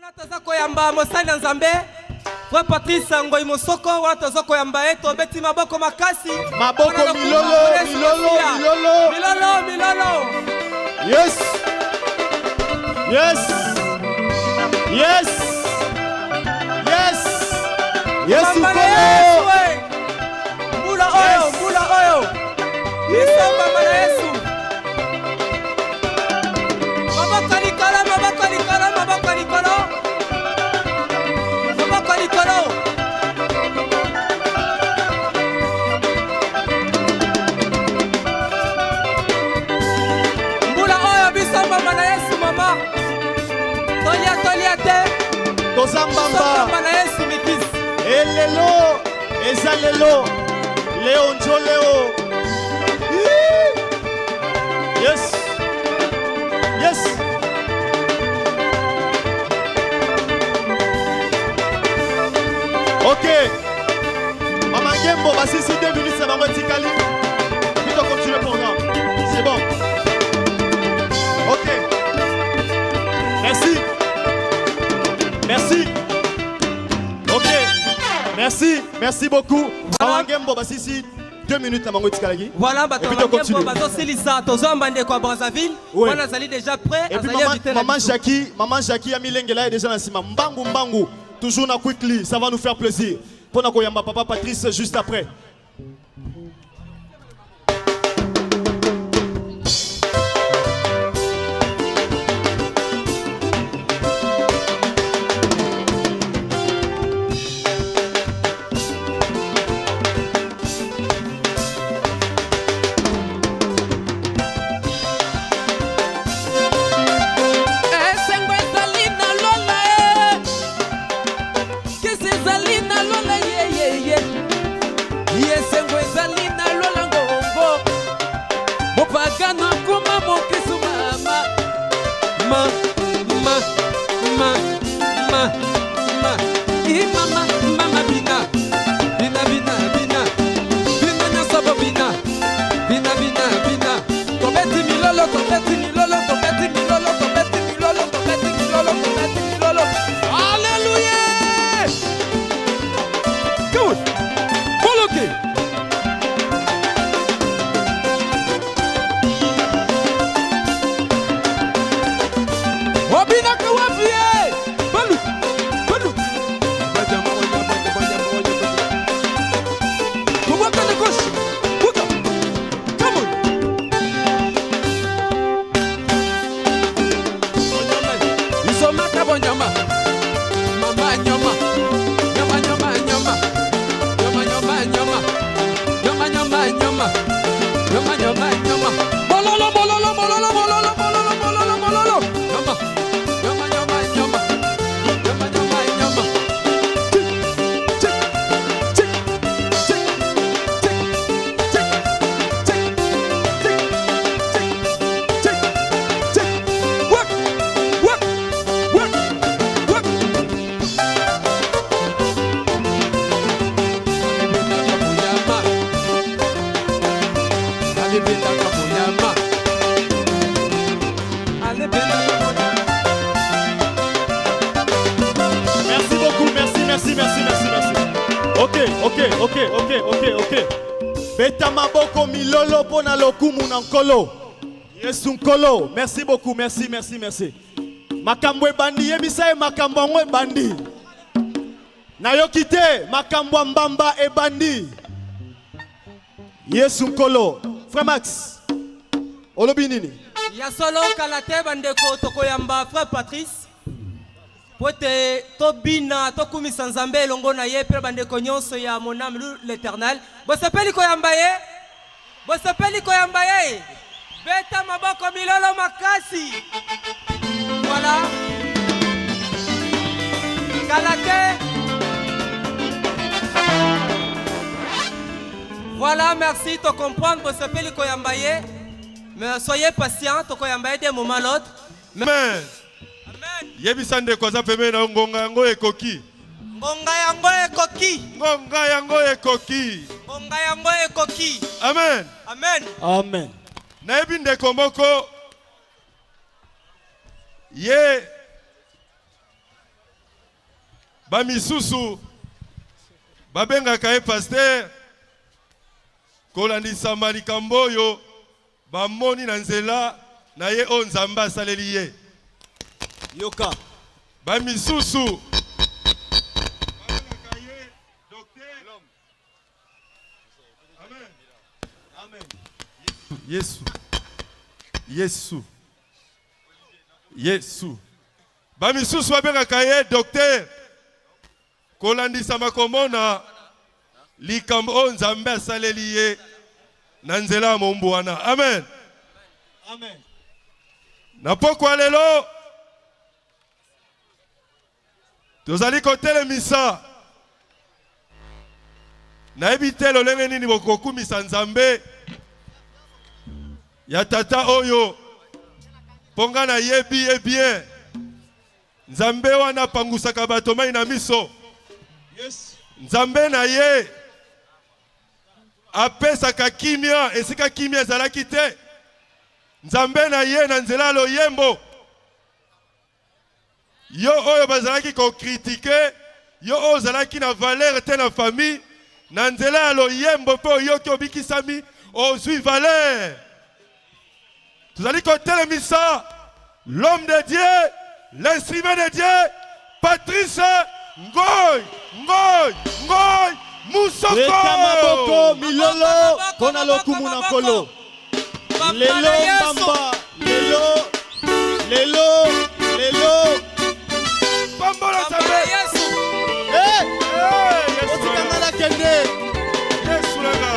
Wana toza koyamba mosali na Nzambe Frère Patrice Ngoi Mosoko, wana toza koyamba ye, tobeti maboko makasi. Maboko Wana lokumu milolo, na Yesu milolo, Masiya. milolo. Milolo, milolo. Yes. Yes. Yes. Yes. Yesu Mamba na Yesu, Nkolo. eh. Mbula oyo, Yes. mbula oyo. Biso mbamba na Yesu. Maboko likolo, maboko likolo, maboko likolo. Maboko likolo. Mbula oyo biso mbamba na Yesu mama. Tolia tolia te. Toza Biso mbamba. mbamba na Yesu mikisi. Elelo eza lelo. Leo njo leo. Ih. Yes. Yes. Ok. Mama Ngembo, basisi 2 minutes na bango etikali. Puis on continue le programme. C'est bon. Ok. Merci. Merci. Ok. Merci. Merci beaucoup. Mama Ngembo, basisi 2 minutes na bango etikalaki. Voilà, bato Et puis ya on continue. Ngembo bazosilisa tozwamba ndeko ya Brazzaville. Ouais. Wana azali déjà prêt, Et puis azali maman, invité na maman biso. Jackie, maman Jackie Amilengela est déjà dans cima. Mbangu mbangu, toujours na quickly, ça va nous faire plaisir. Pona koyamba papa Patrice juste après. Esengo ezali na lola e, kisi ezali na lola yeyeye, esengo ezali na lola ngongo, mopagano akoma mokristu mama ma ma ma ma ma i mama mama bina bina bina bina bina nyonso bobina bina bina bina tobeti milolo tobeti milolo tobeti milolo tobeti milolo tobeti milolo tobeti milolo alleluya. Come on. Boloke. Obinaka wapi ye? Balu, balu. Bajama, bajama, bajama, bajama. Kobwaka na gauche. Buka. Come on. Isomaka bonyama. Mama nyama. Nyama nyama nyama. Nyama nyama nyama. Nyama nyama nyama. Nyama nyama nyama. Mololo mololo mololo mololo mololo mololo mololo. Nyama. Nyama nyama nyama. Nyama nyama nyama. Tik tik tik tik tik tik tik tik tik tik tik. Work work work work. Alebendaka bonyama. Alebendaka bonyama. Merci beaucoup, merci, merci, merci, merci, merci. Ok, ok, ok, ok, ok, ok. Beta maboko milolo pona lokumu na nkolo. Yesu nkolo. Merci beaucoup, merci, merci, merci. Makambo ebandi, yebisa ye makambo yango ebandi. Nayoki te, makambo ya mbamba ebandi. Yesu nkolo. Frère Max, olobi nini? Ya solo kala te bandeko tokoyamba frère Patrice po ete tobina tokumisa Nzambe elongo na ye mpe bandeko nyonso ya mon âme loue l'Éternel. Bosepeli koyamba ye? Bosepeli koyamba ye? Beta maboko milolo makasi. Voilà. Kala te. Voilà, merci to comprendre bosepeli koyamba ye. Mais soyez patient, tokoyamba ye d'un moment à l'autre. Amen. Amen. Yebisa ndeko aza pembeni na yo ngonga yango ekoki. Ngonga yango ekoki. Ngonga yango ekoki. Ngonga yango ekoki. Amen. Amen. Amen. Nayebi ndeko moko ye Bamisusu babengaka ye pasteur kolandisama likambo oyo bamoni na nzela na ye oyo Nzambe asaleli ye. Yoka. Bamisusu babengaka ye docteur. Amen. Amen. Yesu. Yesu. Yesu. Ba misusu babengaka ye docteur kolandisama komona likambo oyo Nzambe asaleli ye na nzela ya mombu wana. Amen. Amen. Na pokwa lelo tozali kotelemisa, nayebi te lolenge nini bokokumisa Nzambe ya tata oyo, mpo nga nayebi ye bien. Nzambe wana apangusaka bato mai na miso. Yes. Nzambe na ye apesaka kimia esika kimia ezalaki te. Nzambe na ye na nzela ya loyembo, yo oyo bazalaki kokritike, yo oyo ozalaki na valeur te na famille, na nzela ya loyembo mpe oyoki obikisami, ozwi valeur. Tozali kotelemisa l'homme de Dieu, l'instrument de Dieu, Patrice Ngoy, Ngoy, Ngoy Musoko. Beta maboko milolo mpo na lokumu na Nkolo. Lelo mbamba, lelo, lelo, lelo. Pambola Nzambe. Eh, Eh, otika nga nakende. Yesu nanga.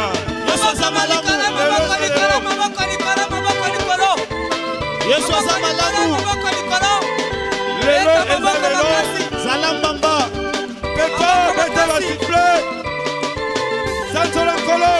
Yesu aza malamu. Yesu aza malamu. Lelo eza lelo. Zala mbamba. Beta, beta ba sifflet. Sanzola Nkolo.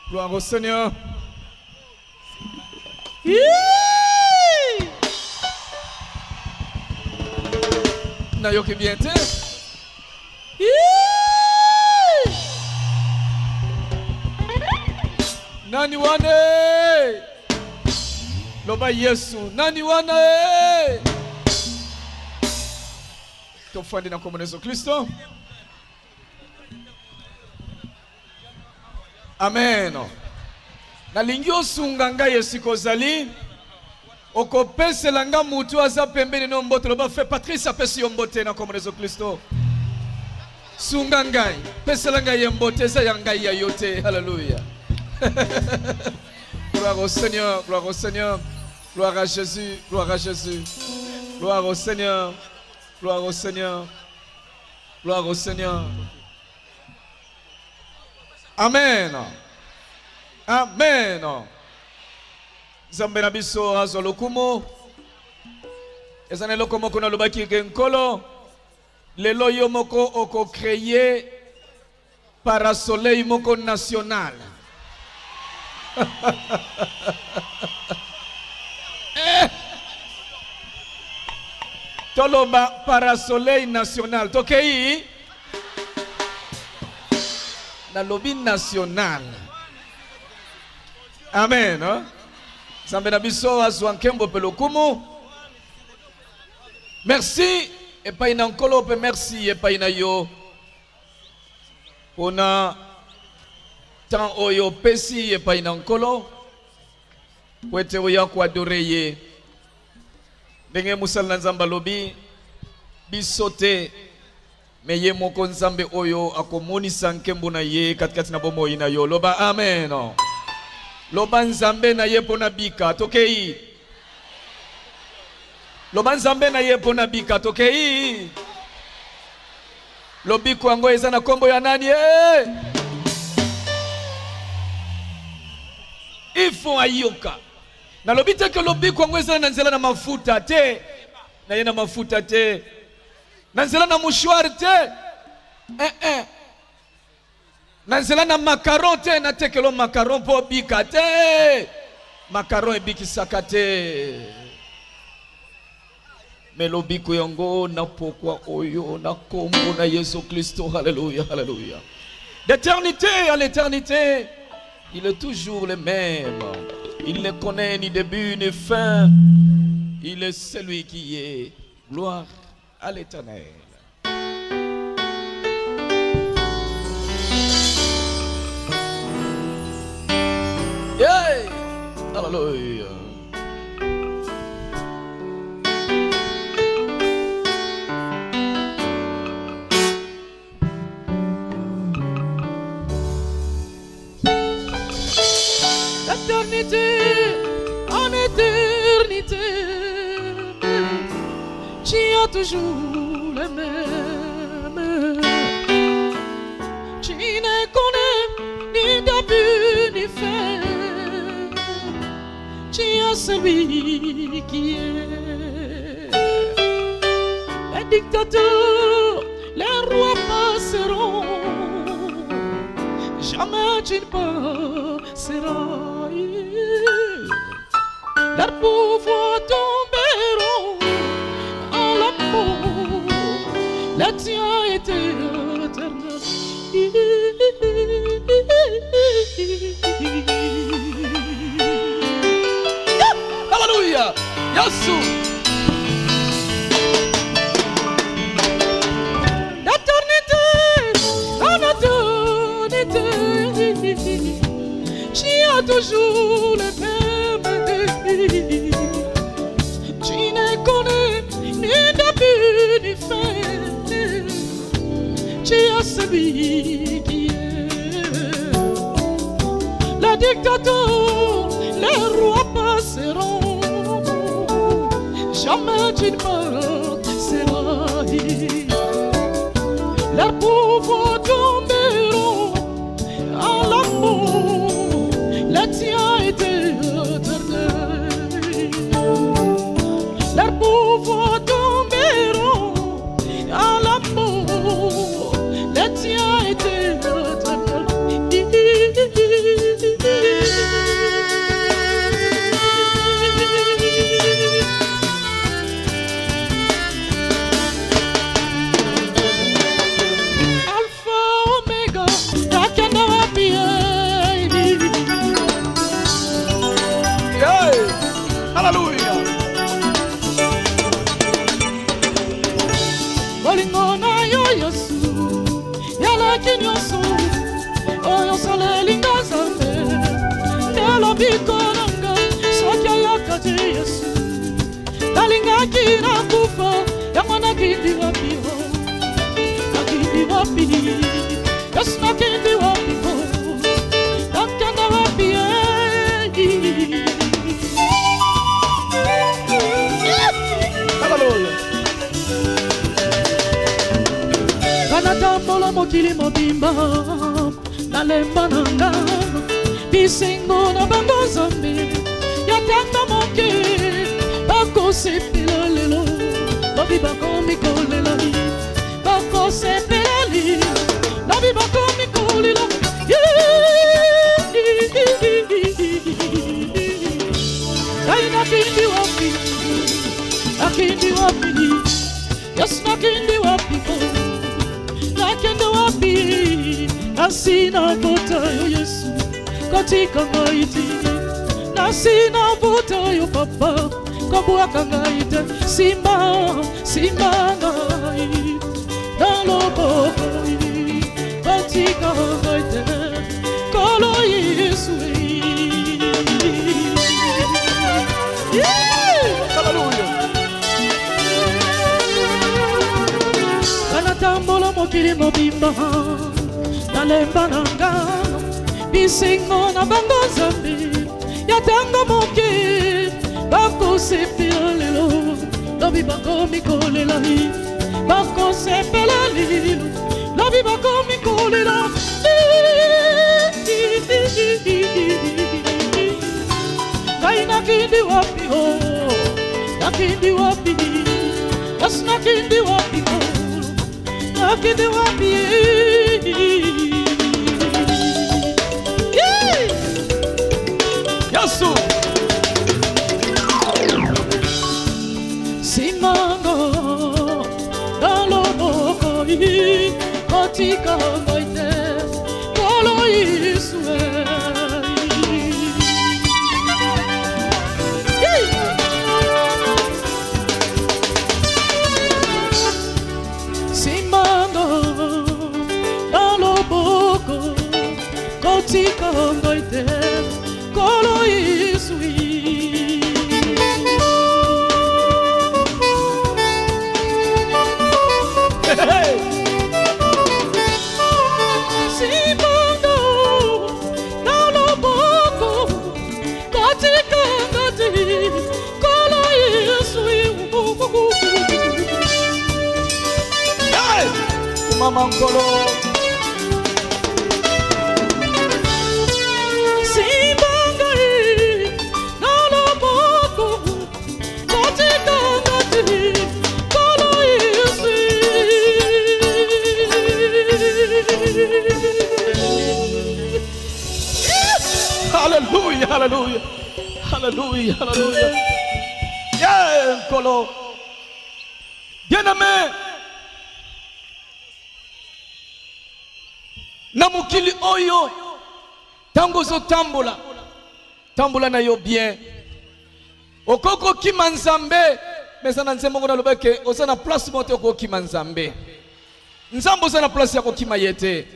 Gloire au Seigneur. Nayoki bien te. Nani wana e? Loba Yesu. Nani wana e? Tofandi na kombo na Yesu Kristo. Amen. Nalingi osunga ngai esika ozali, okopesela nga mutu aza pembeni no mbote, loba fe Patrice apesi yo mbote na kombo na Yesu Kristo. Sunga ngai, pesela ngai ye mbote, eza ya ngai ya yo te. Hallelujah. Gloire au Seigneur, gloire au Seigneur, gloire à Jésus, gloire à Jésus, gloire au Seigneur, gloire au Seigneur, gloire au Seigneur. Amen. Amen. Nzambe na biso azwa lokumu. Eza na eloko moko nalobaki ke Nkolo, lelo yo moko okocreye parasoleil moko national. Eh! Toloba parasoleil national. Tokei nalobi national. Amen. Hein? Nzambe na biso azwa nkembo mpe lokumu. Merci epai na Nkolo mpe merci epai na yo mpona temps oyo opesi epai na Nkolo po ete oya koadore ye. Ndenge mosali na Nzambe alobi, biso te. Me ye moko Nzambe oyo akomonisa nkembo na ye katikati na bomoi na yo. Loba amen. Loba Nzambe na ye mpo na bika. Tokei. Loba Nzambe na ye mpo na bika. Tokei. Lobiko yango eza na kombo ya nani? Eh! Il faut ayoka. Nalobi te ke lobiko yango eza na nzela na mafuta te. Na ye na mafuta te. Na nzela na mouchoir te. Eh eh. Na nzela na macaron te, natekelo macaron mpo obika te. Macaron ebikisaka te. Me lobiko yango na pokwa oyo na kombo na Yesu Kristo. Haleluya, haleluya. D'éternité à l'éternité, il est toujours le même. Il ne connaît ni début ni fin. Il est celui qui est. Gloire à l'Éternel. Yeah! Hallelujah. L'éternité en éternité, tu as toujours le même. Tu ne connais ni début ni fin. Tu es celui qui est. Les dictateurs, les rois passeront. Jamais tu ne passeras. Leurs pouvoirs tomberont à la mort. Le tien est éternel. Hallelujah. Yesu. L'éternité, en éternité, tu as toujours le même. Tu ne connais ni début ni fin. Tu es celui qui est. Les dictateurs, les rois passeront. Jamais tu ne passeras. Leurs pouvoirs tomberont à l'amour. Le tien est éternel. Leurs pouvoirs tomberont à l'amour. Le tien est éternel. Alpha Omega, nakenda wapi eh? Yeah. Hallelujah. Bolingo na yo Yesu yalaki nyonso oyo osalelinga Nzambe nde lobiko na nga. Soki ayaka te Yesu, nalingaki nakufa. Yango nakindi wapi o, nakindi wapi Yesu, nakindi wapi o, nakenda wapi eh? Hallelujah. Kanatambola mokili mobimba, nalemba na nga bisengo na bango. Nzambe ya tanga moke, bakosepela lelo, lobi bakomi kolela. Bakosepela lelo, lobi bakomi kolela. Ngai nakindi wapi, nakindi wapi Yesu, nakindi wapi ko, nakende wapi? Nasi nabota yo Yesu, kotika ngai te. Nasi nabota yo Papa, kobwaka ngai te. Simba, simba ngai na loboko, kotika ngai te, Kolo Yesu. Hallelujah. Kanatambola mokili Mokili mobimba nalemba na nga bisengo na bango Nzambe ya ntango moke bakosepela lelo lobi bakomi kolela bakosepela lelo lobi bakomi kolela. Ngai nakindi wapi o, nakindi wapi kasi, nakindi wapi o, nakindi wapi? Yeah! Yesu. Simba nga na loboko, kotika ngai te, Nkolo Yesu. Simba nga na loboko, kotika ngai te, Nkolo Yesu. Simba nga na loboko, kotika ngai te, Nkolo Yesu. Hey! Mama Nkolo. Simba ngai na loboko, kotika ngai te, Nkolo Yesu. Hallelujah, hallelujah. Hallelujah, hallelujah. Yeah, Nkolo. Bien-aimé. Na mokili oyo, ntango ozotambola, tambola na yo bien. Okoki kokima Nzambe, mais eza na nzembo ngo nalobaki, oza na place moko te okokima Nzambe. Nzambe oza na place ya kokima ye te.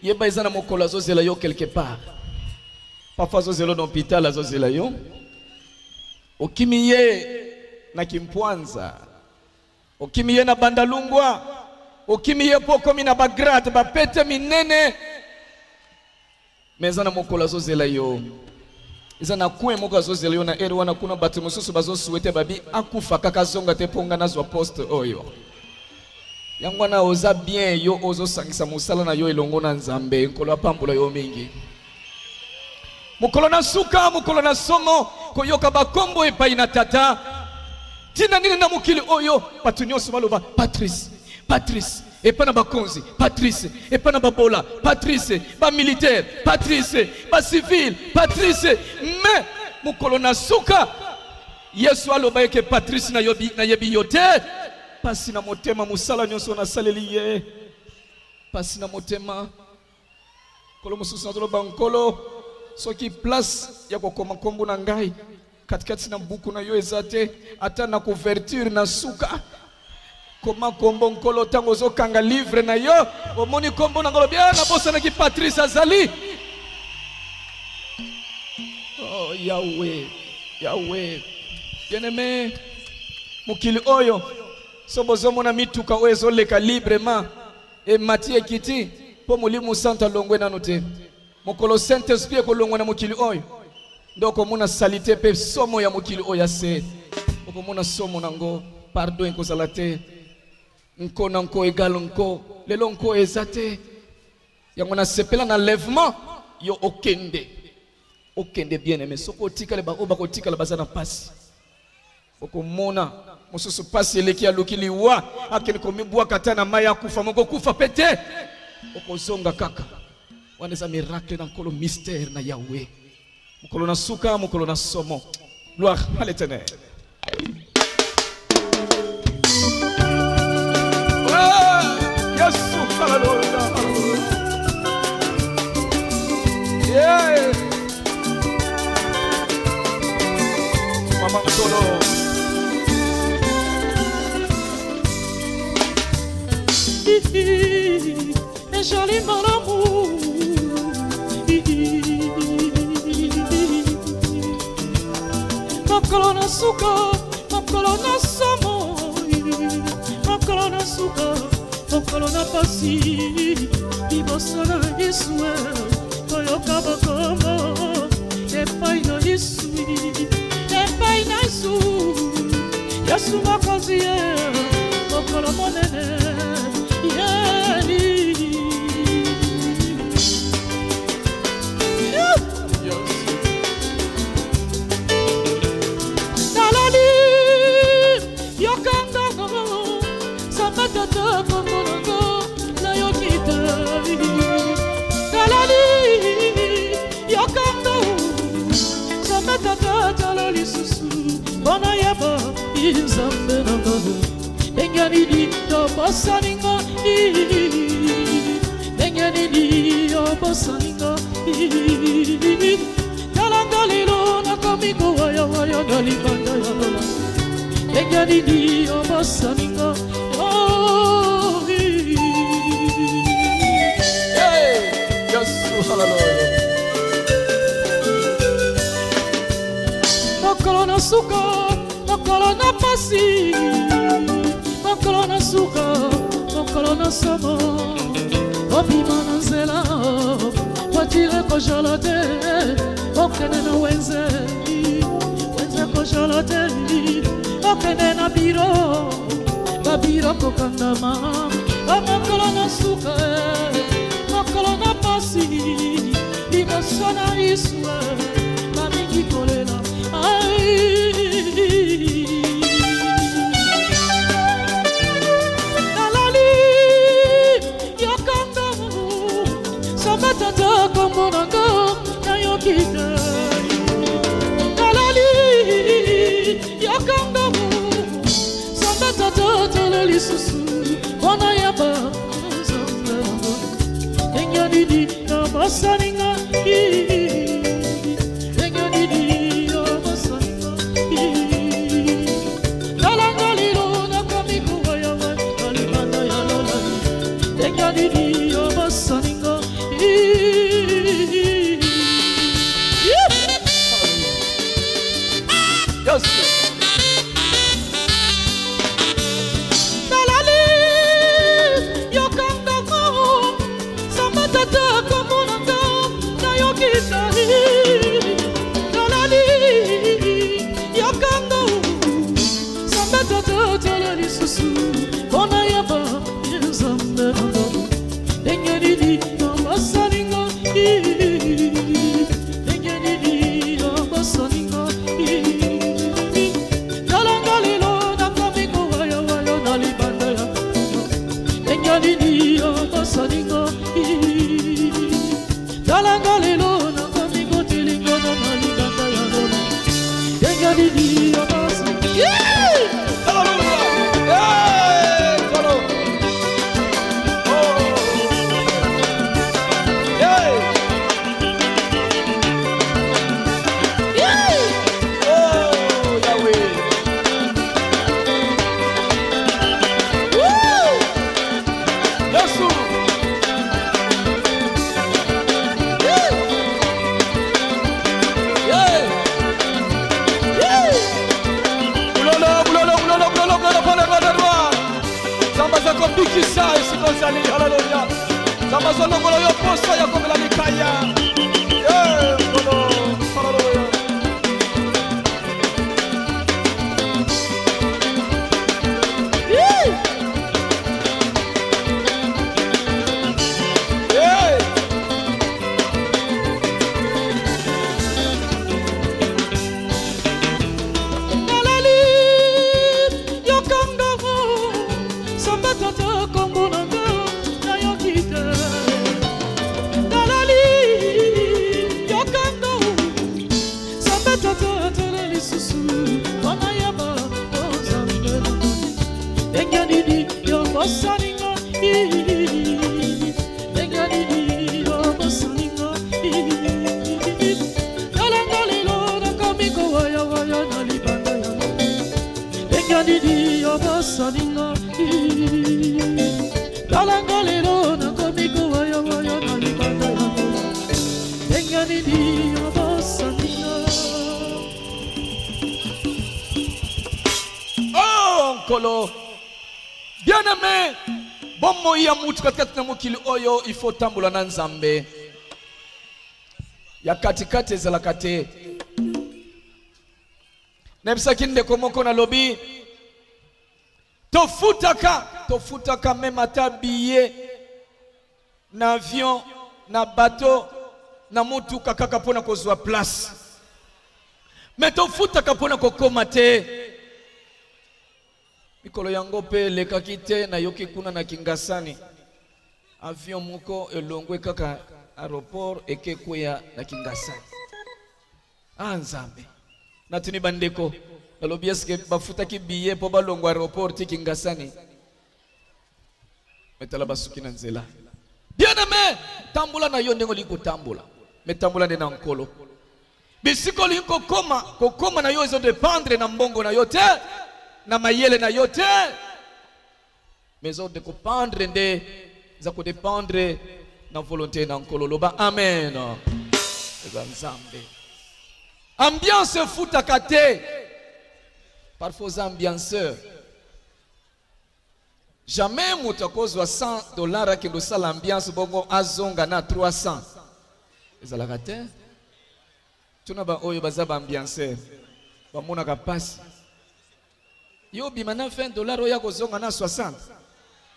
Yeba eza na mokolo azozela yo quelque part. Parfois azozela yo na hôpital, azozela yo. Okimi ye na Kimpwanza, okimi ye na Bandalungwa, okimi ye mpo okomi na bagrade, bapete minene, mais eza na mokolo azozela yo, eza na coin moko azozela yo na ere wana. Kuna bato mosusu bazosouhaiter babi akufa kaka, azonga te mpo nga nazwa poste oyo. Yango wana oza bien, yo ozosangisa mosala na yo elongo na Nzambe. Nkolo apambola yo mingi. Mokolo na suka, mokolo na somo, koyoka bakombo epai na Tata. Ntina nini na mokili oyo bato nyonso baloba Patrice, Patrice, epai na bakonzi Patrice, epai na babola Patrice, bamilitaire Patrice, bacivile Patrice, mais mokolo na suka Yesu aloba eke Patrice nayebi yo te? Pasi na motema, mosala nyonso nasaleli ye, pasi na motema. Nkolo mosusu nazoloba, Nkolo, soki place ya kokoma nkombo na ngai katikati na buku na yo eza te, ata na couverture na suka koma nkombo. Nkolo, ntango ozokanga livre na yo, omoni nkombo na ngolobi: "Ah, nabosanaki Patrice azali." Oh Yawe, Yawe. Bien aimé, mokili oyo, so bozomona mituka oyo ezoleka librement, emati ekiti, mpo Molimo Santo alongwe nanu te. Mokolo Saint Esprit ekolongwa na mokili oyo, nde okomona saleté mpe somo ya mokili oyo ya se. Okomona somo nango, pardon ekozala te. Nko na nko égale nko. Lelo nko eza te. Yango nasepela na enlèvement, yo okende, okende. Bien aimé, soki otikali, baoyo bakotikala baza na mpasi. Okomona mosusu mpasi eleki, aluki liwa, akende komibwaka ata na mai, akufa moko, kufa mpe te, okozonga kaka. Wana eza miracle na Nkolo, mystère na Yawe. Mokolo na suka, mokolo na somo. Gloire à l'Éternel. Ah, Yesu, hallelujah, hallelujah. Yeah. Mama Nkolo. Ezali malamu. Mokolo na suka, mokolo na somo, mokolo na suka. Mokolo na pasi liboso na Yesu, koyoka bokombo epai na Yesu, epai na Yesu, Yesu mokonzi ye, mokolo monene yeli. Nalali yokanga samba tata kombo nanga nayoki te. Nalali yokanga samba tata tala lisusu mpona yeba nzambe nanga ndenge nini tobosani nga, ndenge nini obosani nga. Talanga lelo nakomi kowayawaya na libanda ya lola, ndenge nini obosani nga. Hey, Yesu, hallelujah. Mokolo na suka, mokolo na pasi, mokolo na suka, mokolo na somo, obima na nzela, voiture kojala te, okende na wenze, wenze kojala te, okende na biro, babiro kokangama. Mokolo na suka, mokolo na pasi, liboso na Yesu, bamingi kolela. Nalali yokanga samba tata kombo nanga nayoki te. Nalali yokanga samba tata tala lisusu mpona yaba nzambe ndenge nini nabosani nga, ndenge nini obosani nga. Talanga lelo nakomi kowayawa na libanda ya lola, ndenge nini obosani nga. Yesu. Nalali yokanga samba tata komonanga nayoki te. Nalali yokanga samba tata tala lisusu mpona yeba nzambe nanga ndenge nini nabosani nga, ndenge nini nabosani nga. Talanga lelo nakomi kowayawaya na libanda ya ndenge nini obosani nga. Talanga lelo nakomi kotilingana na libanda ya lola, ndenge nini obosani. Hallelujah. Hey, Nkolo. Oh. Hey. Oh, Yahweh. Woo! Yesu. Yeah. Yeah. Yeah. Bulolo, bulolo, bulolo, bulolo, bulolo, bulolo, bulolo. Nzambe aza kobikisa esika ozali, haleluya. Nzambe azolongola yo posa ya komela likaya. Eh, Nkolo, haleluya. Hey! Nalali yokanga samba tata kombo nanga nayoki te. Nalali yokanga samba tata tala lisusu mpona yeba nzambe nanga ndenge nini yobosani nga, ndenge nini yobosani nga. Talanga lelo nakomi kowayawaya na libanda ya ndenge nini yobosani nga. Talanga lelo nakomi kowayawaya na libanda ya ndenge nini yobosani nga. Oh, Nkolo. Bien-aimé, Bomoi ya mutu katikati na mokili oyo, il faut tambola na Nzambe. Ya katikati ezalaka te. Nayebisaki ndeko moko, nalobi tofutaka tofutaka meme ata billet na avion, na bateau, na motuka kaka mpona kozwa place, me tofutaka mpona kokoma te. Mikolo yango mpe elekaki te, nayoki kuna na Kingasani avion moko elongwe kaka aéroport eke kweya na Kingasani. Ah Nzambe, natuni bandeko, nalobi eske bafutaki billet mpo balongwa aéroport ti Kingasani? Me tala basuki na nzela. Bien aimé, tambola na yo ndenge olingi kotambola, me tambola nde na Nkolo. Bisika olingi kokoma, kokoma na yo ezodépendre na mbongo na yo te, na mayele na yo te, mais ezodépendre nde, eza kodépendre na volonté na Nkolo. Loba amen. Eza Nzambe. Ambiance efutaka te. Parfois oza ambianceur, jamais moto akozwa 100 $ akende osala ambiance bongo azonga na 300, ezalaka te. Tuna baoyo baza baambianceur, bamonaka mpasi. Yo obima na 20 $ oyo akozonga na 60,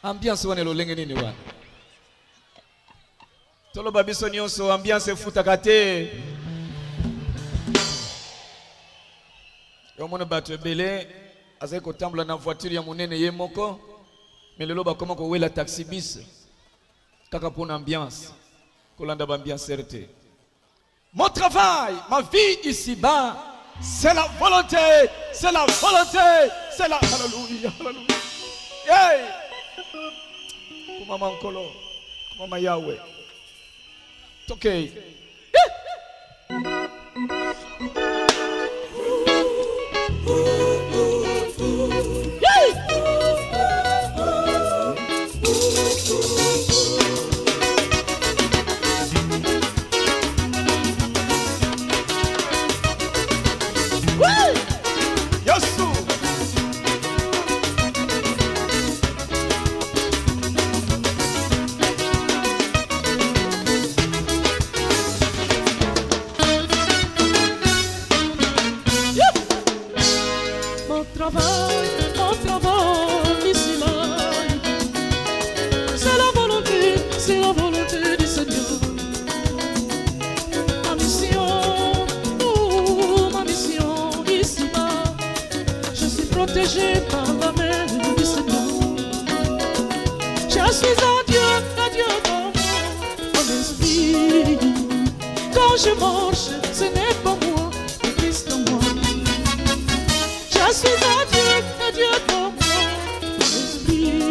ambiance wana elolenge nini wana? Toloba biso nyonso, ambiance efutaka te. Omona bato ebele azali kotambola na voiture ya monene ye moko, me lelo bakoma kowela taxi bus kaka mpona ambiance. Kolanda baambianceur te. Mon travail, ma vie ici-bas, c'est la volonté, c'est la volonté, c'est la. Alléluia, alléluia. Hey! Kumama Nkolo, kumama Yahweh. Okay. Yesu! Mon travail ici-bas, c'est la volonté du Seigneur. Ma mission, oh, ma mission ici-bas, je suis protégé par la main du Seigneur. Je suis à Dieu dans mon esprit. Quand je marche, ce n'est pas moi, mais Christ en moi. Je suis à Dieu dans mon esprit.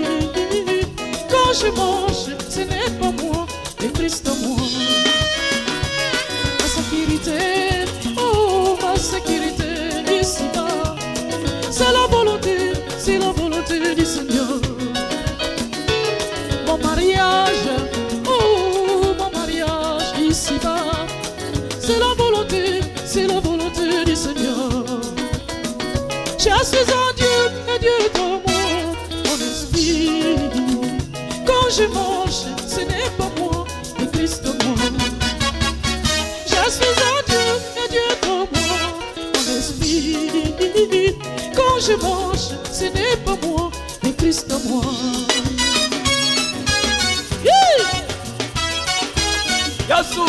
Quand je marche, ce n'est pas moi, mais Christ en moi. Ma sécurité, oh, ma sécurité ici-bas, c'est la volonté du Seigneur. Mon mariage, oh, mon mariage ici-bas, c'est la volonté du Seigneur. Je suis en Dieu et Dieu est en moi, mon esprit. Quand je marche, ce n'est pas moi, mais Christ en moi. Je suis en Dieu et Dieu est en moi, mon esprit. Quand je marche, ce n'est pas moi, mais Christ en moi. Yeah! Yesu!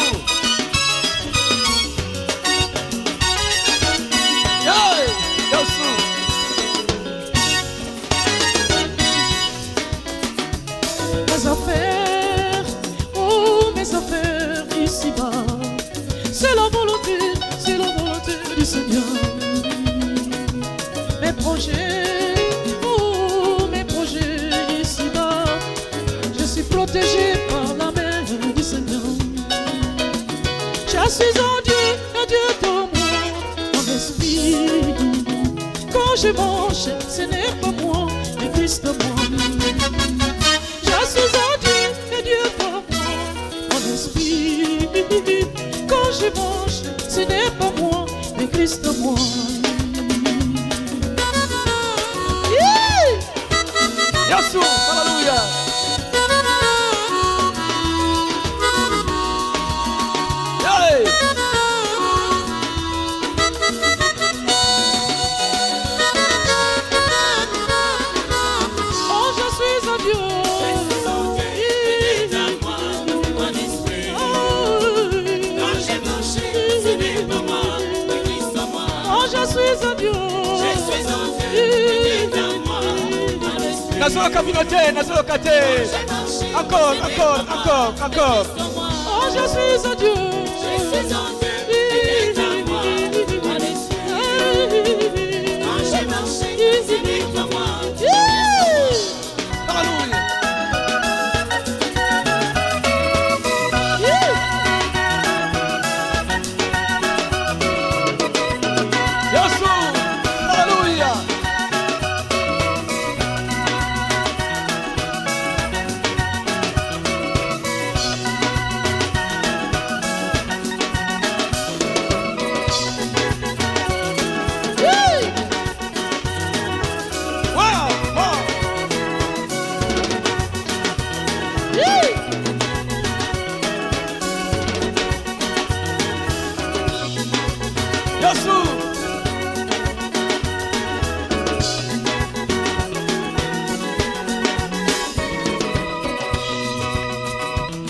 Hey! Yesu! Mes affaires, oh mes affaires ici-bas, c'est la volonté du Seigneur. Mes projets, oh mes projets ici-bas, je suis protégé par la main du Seigneur. Je suis en Dieu et Dieu est en moi, mon esprit. Quand je marche, ce n'est pas moi, mais Christ en moi. Je suis en Dieu et Dieu est en moi, mon esprit. Quand je marche, ce n'est pas moi, mais Christ en moi. Yeah! Yesu! Hallelujah! Nazoyoka bino te, nazoyoka te. Encore, encore, encore, encore. Oh, je suis en Dieu. Je suis en Dieu. Il est en moi, en esprit. Quand j'ai marché, c'est lui en moi. Alléluia. Yesu. Alléluia. Wow, wow. Yesu.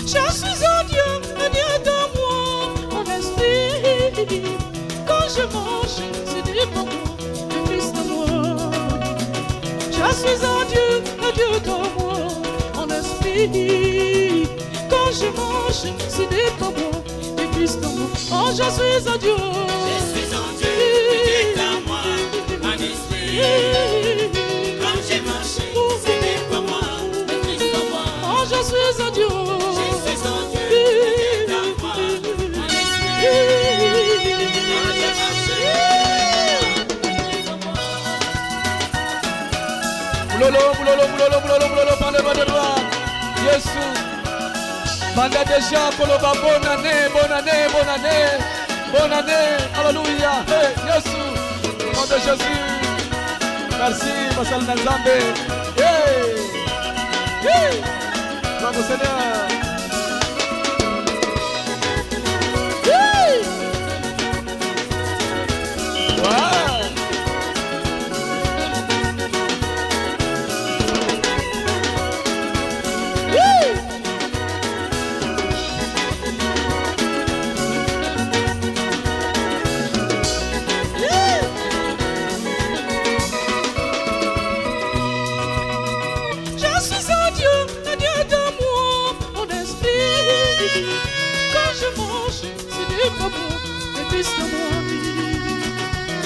Je suis en Dieu, Dieu est en moi, mon esprit. Quand je mange, c'est du pour moi, le Christ en moi. Je suis en Dieu, Dieu est en moi, mon esprit. Quand je mange, c'est du pour moi, le Christ en moi. Oh, je suis en Dieu. Je suis en Dieu, Dieu est en moi, en esprit. Quand j'ai marché, ce n'est pas moi, mais Christ en moi. Oh, je suis en Dieu. Je suis en Dieu, Dieu est en moi, en esprit. Quand j'ai marché, Christ en moi. Mulolo, mulolo, mulolo, mulolo, mulolo, par le bas de droite. Yesu. Banda déjà koloba bonne année, bonne année, bonne année, bonne année. Alléluia. Hey, Yesu. Au nom de Jésus. Merci, basali na Nzambe. Hey. Hey. Gloire au Seigneur. Hey. Wow. Hey. Je suis en Dieu, Dieu est en moi, mon esprit. Quand je mange, c'est du pour moi, le Christ en moi.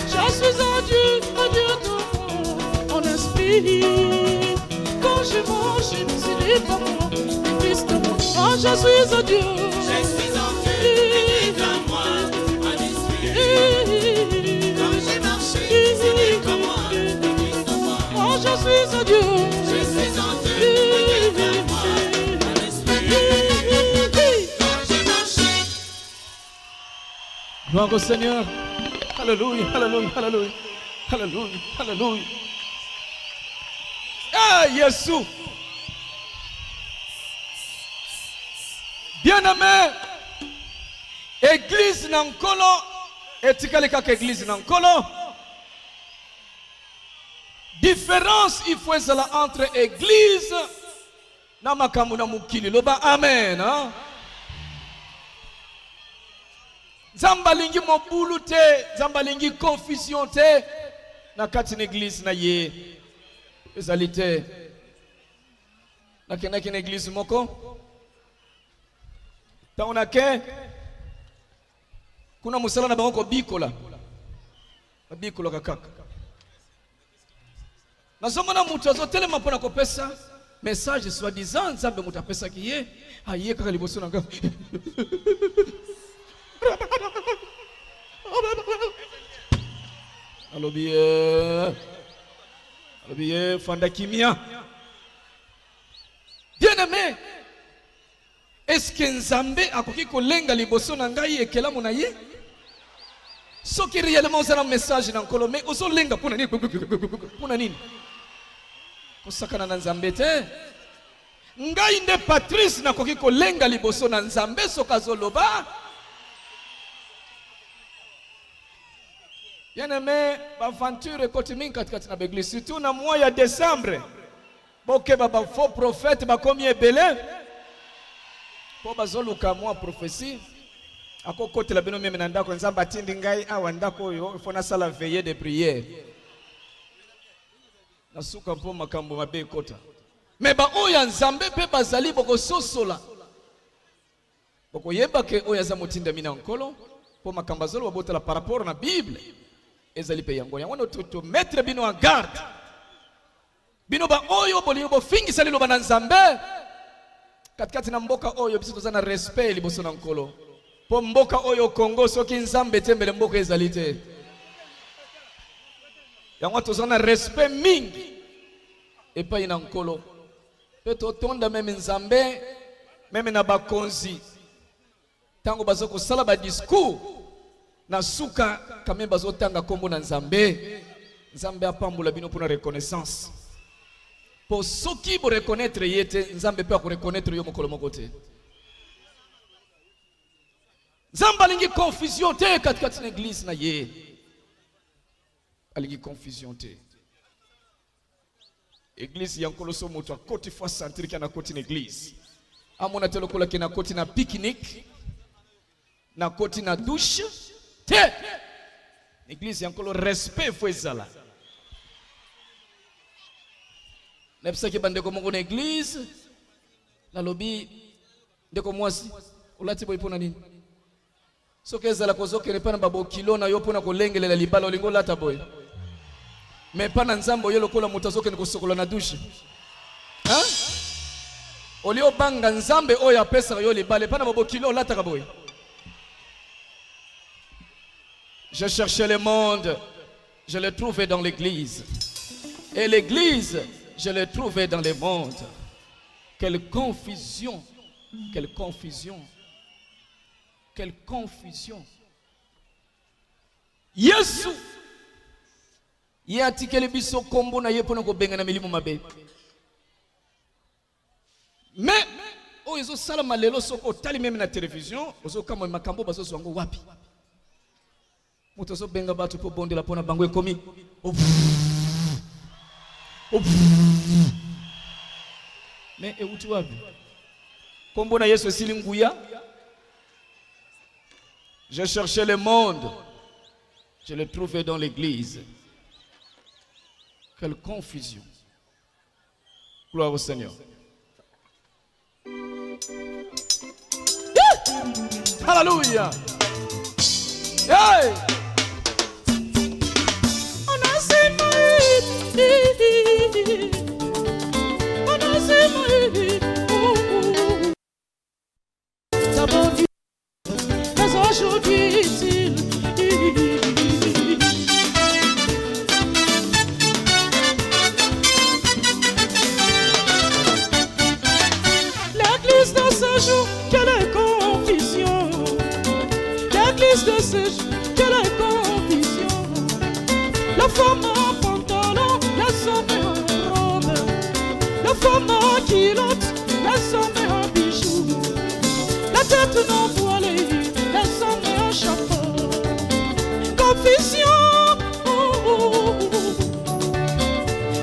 Je suis en Dieu, Dieu est en moi, mon esprit. Quand je mange, c'est du pour moi, le Christ en moi. Oh, je suis en Dieu. Je suis en Dieu, Dieu est en moi, en esprit. Quand j'ai marché, ce n'est pas moi, mais Christ en moi. Oh, je suis en Dieu. Je suis en Dieu, Dieu est en moi, en esprit. Quand j'ai marché, Gloire au Seigneur. Alléluia, alléluia, alléluia. Alléluia, alléluia. Ah, Yesu. Bien-aimé, église na nkolo etikali kaka église na nkolo. Différence il faut ezala entre église na makambo na mokili. Loba amen. Hein? Nzambe alingi mobulu te, Nzambe alingi confusion te na kati na église na ye. Ezali te. Nakendaki na église moko, ntango nake kuna, mosala na bango kobikola, babikolaka kaka. Nazomona moto azotelema mpo na kopesa message, soi-disant Nzambe moto apesaki ye. Aye kaka liboso na nga, alobi ye, alobi ye: "Fanda kimia." Bien aimé, est-ce Nzambe akoki kolenga liboso na ngai, ekelamu na ye? Soki réellement oza na message na Nkolo, mais ozolenga mpona nini? Mpona nini? Kosakana na Nzambe te. Ngai nde Patrice nakoki kolenga liboso na Nzambe soki azoloba. Bien aimé, baaventure ekoti mingi katikati na baeglise, surtout na mois ya décembre. Bokeba, bafaux prophète bakomi ebele mpo bazoluka mwa prophétie. Akokotela bino même na ndako: "Nzambe atindi ngai awa, ndako oyo ifo nasala veillée de prière." Nasuka mpo makambo mabe ekota. Me baoyo ya Nzambe mpe bazali, bokososola, bokoyeba ke oyo aza motindami na Nkolo, mpo makambo azoloba botala par rapport na Bible ezali mpe yango. Yango wana tomettre bino en garde, bino baoyo bolingi bofingisa liloba na Nzambe katikati na mboka oyo. Biso toza na respect liboso na Nkolo, mpo mboka oyo Congo, soki Nzambe te, mbele mboka ezali te. Yango toza na respect mingi epai na Nkolo, mpe totonda même Nzambe, même na bakonzi, ntango baza kosala badiscours na suka, kame bazotanga nkombo na Nzambe. Nzambe apambola bino mpona reconnaissance, mpo soki boreconnaître ye te, Nzambe mpe akoreconnaître yo mokolo moko te. Nzambe alingi confusion te katikati na église na ye, alingi confusion te. Église ya Nkolo, so moto akoti, faut asentir ke nakoti na église, amona te lokola ke nakoti na pique-nique, nakoti na douche te. Église ya Nkolo, respect faut ezala. Nayebisaki bandeko moko na église, nalobi: "Ndeko mwasi, olati boye mpo na nini? Soki ezalaka ozokende mpa na babokilo na yo mpona kolengelela libala, olingi olata boye? Me mpa na Nzambe, oyo lokola moto azokende kosokola na douche, hein? Olie obanga Nzambe oyo apesaka yo libala, epa na babokilo olataka boye." Je cherchais le monde, je l'ai trouvé dans l'église, et l'église, je l'ai trouvé dans le monde. Quelle confusion, quelle confusion, quelle confusion! Yesu ye atikeli biso nkombo na ye mpona kobengana milimo mabe. Me oyo ezosalama lelo, soki otali même na télévision, ozokamwa makambo bazozwa yango wapi. Moto azobenga bato mpo bondela mpo na bango, ekomi me euti wapi? Nkombo na Yesu esili nguya? Je cherchais le monde, je l'ai trouvé dans l'église. Quelle confusion! Gloire au Seigneur. Alléluia. Hey! Anasema hivi, anasema hivi, oh, d'abord, mais aujourd'hui il. L'église de ce jour, quelle confusion! L'église de ce jour, quelle confusion! La femme en pantalon, les hommes en robe. La femme en culotte, les hommes en bijoux. La tête non voilée, les hommes en chapeau. Confusion, oh, oh, oh.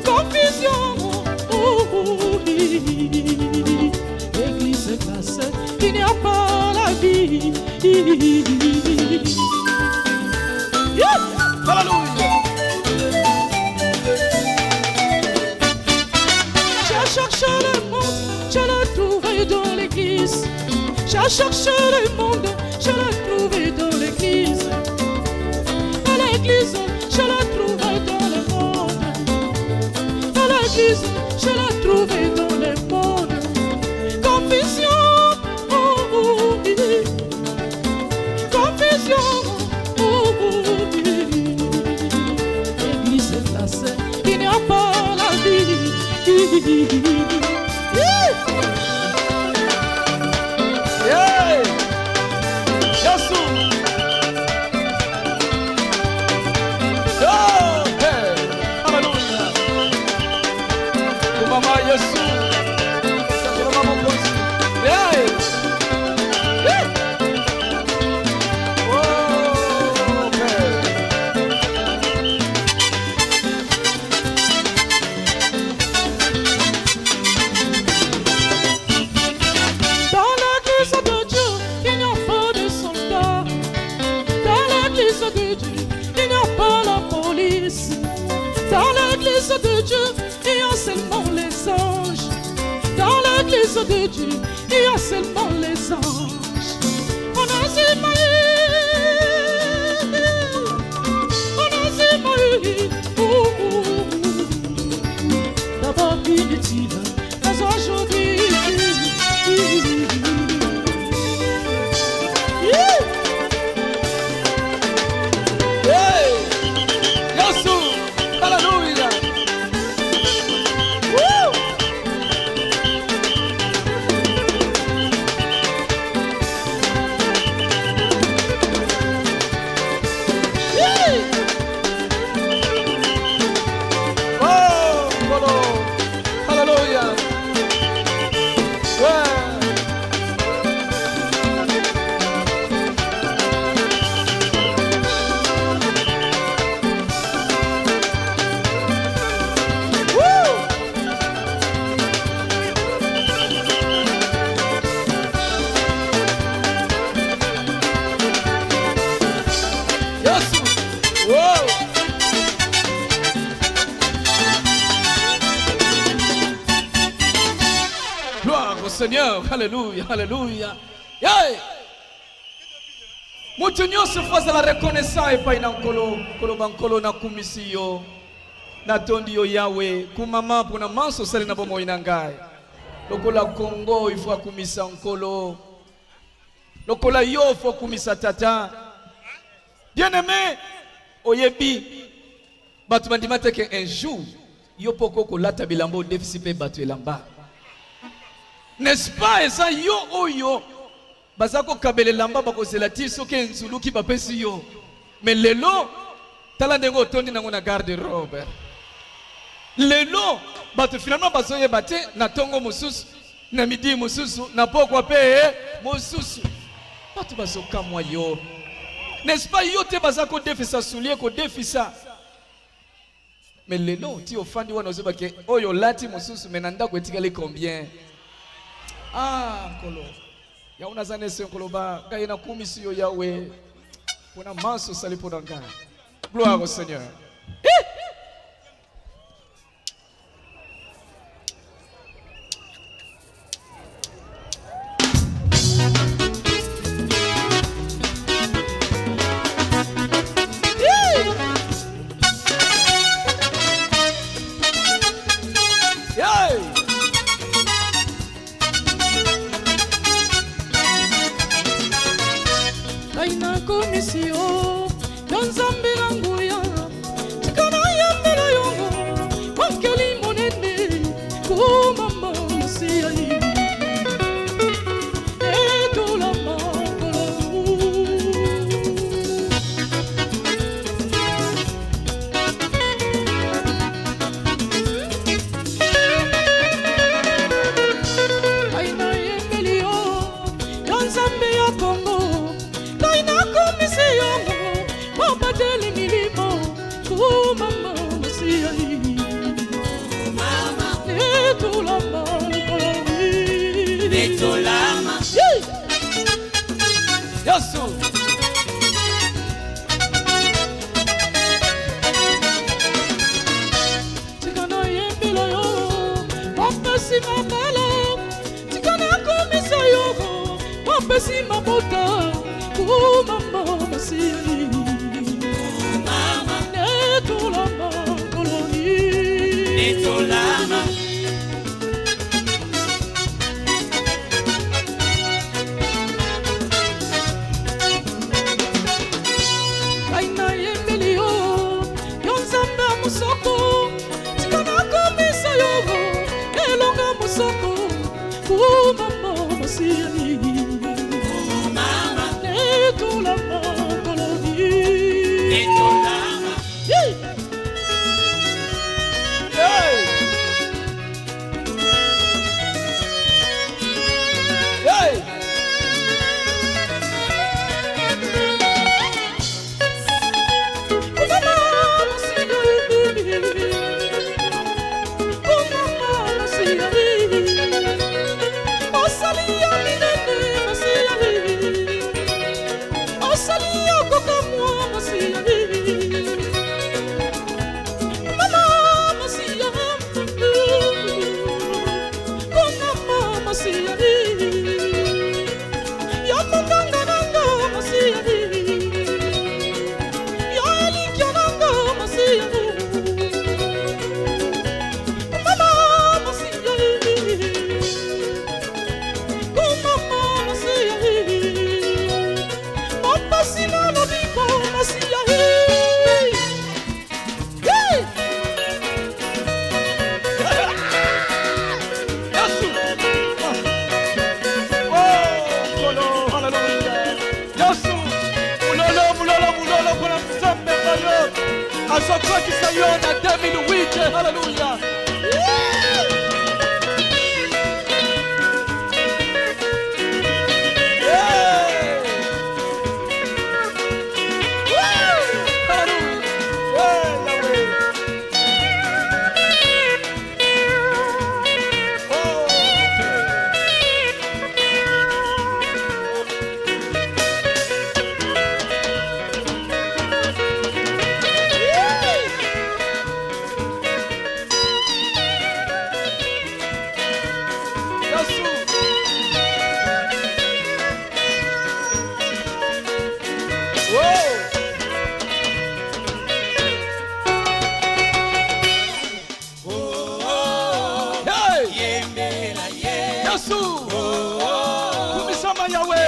Confusion, oh, oui. Église est classée, il n'y a pas la vie. Yeah! Alléluia. J'ai cherché le monde, je l'ai trouvé dans l'église. J'ai cherché le monde, je l'ai trouvé dans l'église. À l'église, je l'ai trouvé dans le monde. À l'église, je l'ai trouvé dans le monde. Confusion, oh, oui. Confusion, oh, oui. Église est placée, il n'y a pas la vie. Hey! Yesu. Oh, hey! Alléluia. Mama Yesu. de Dieu, il y a seulement les anges. On a D'abord inutile, mais aujourd'hui utile. Hey! Yesu! Hallelujah! Woo! Oh, Nkolo! Hallelujah! Ouais! Yesu! Wow! Gloire au Seigneur. Alléluia, Alléluia. Hey! Moto nyonso faut azala reconnaissant epai na Nkolo. Koloba, Nkolo, nakumisi yo, natondi yo Yawe, kumama mpona manso osali na bomoi na ngai. Lokola Kongo ifo akumisa Nkolo, lokola yo faut akumisa Tata. Bien aimé, oyebi bato bandima te ke un jour yo mpo okolata bilamba, odefisi mpe bato elamba, n'est-ce pas? Eza yo oyo baza kokabela elamba, bakozela ti soki enzuluki bapesi yo. Mais lelo, tala ndenge otondi nango na garde robe. Lelo bato finalement bazoyeba te, na ntongo mosusu, na midi mosusu, na pokwa mpe mosusu, bato bazokamwa yo, n'est-ce pas? Yo te baza kodefisa soulier, kodefisa. Mais lelo ti ofandi wana, ozoba ke oyo olati mosusu, mais na ndako etikali combien? Ah, Nkolo, yango naza na esengo koloba ngai nakumisi yo Yawe mpona manso osali mpo na ngai. Gloire au Seigneur. Eh! Hey! Ngai nakomisi yo, yo Nzambe na nguya. Tika nayambela yo, mokeli monene, kumama mosiai etola makolo. Ngai nayembeli yo, yo Nzambe ya Kongo. Ngai nakomisi yo, mobateli milimo, kumama mosiai netula makolo. Netolama. Yesu! Tika nayembela yo, mopesi mabala. Tika nakomisa yo, mopesi mabota, kumama mosili netula makoloni. Netolama. Ngai nayembeli yo, yo Nzambe ya mosoko. Tika nakomisa yo, elonga mosoko, kumama mosili netula makoloni. Netolama. Hey! Hey! Azokotisa yo na 2008. Haleluya. Yesu. Wow. Hey! Yesu. Kumisama Yahweh.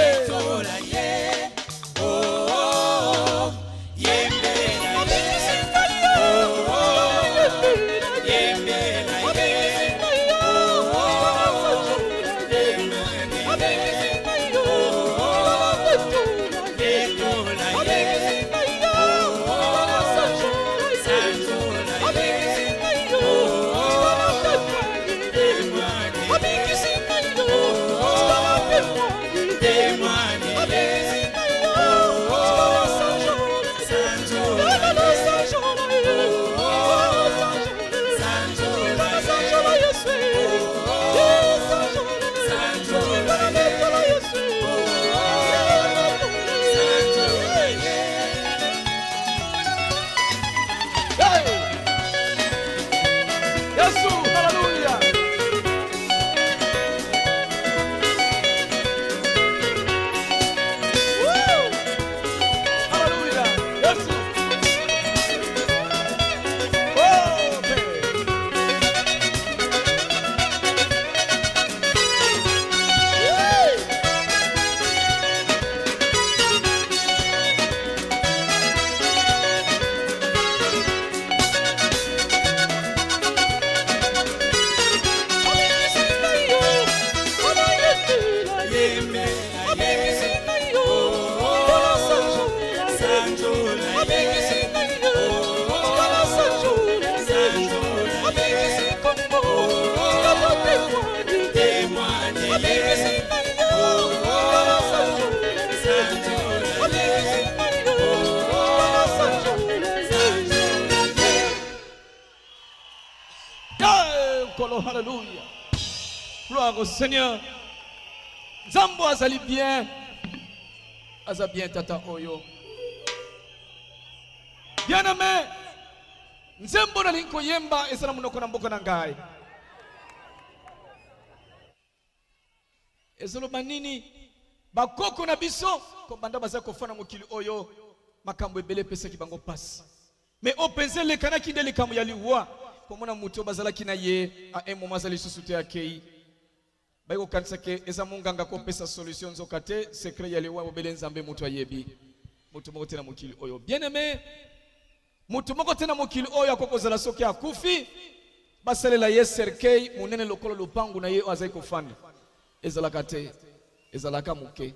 Hey! Yesu, haleluya. Woo! Haleluya. Yesu. Oh, hey. Yeah, Nkolo, haleluya. Gloire au Seigneur. Nzambo azali bien. Aza bien tata oyo. Bien-aimé, nzembo nalingi koyemba eza na monoko na mboka na ngai. Ezoloba nini? Bakoko na biso kobanda baza kofanda mokili oyo, makambo ebele epesaki bango pasi. Mais oyo mpenza elekanaki nde likambo ya liwa, komona moto oyo bazalaki na ye a un moment aza lisusu te, akei. Bayi kokanisa ke eza monganga kopesa solution, nzoka te. Secret ya liwa, obele Nzambe moto ayebi, moto moko te na mokili oyo. Bien aimé, moto moko te na mokili oyo akoki kozala soki akufi, basalela ye cercueil monene lokola lopangu na ye oyo azali kofanda. Ezalaka te, ezalaka moke.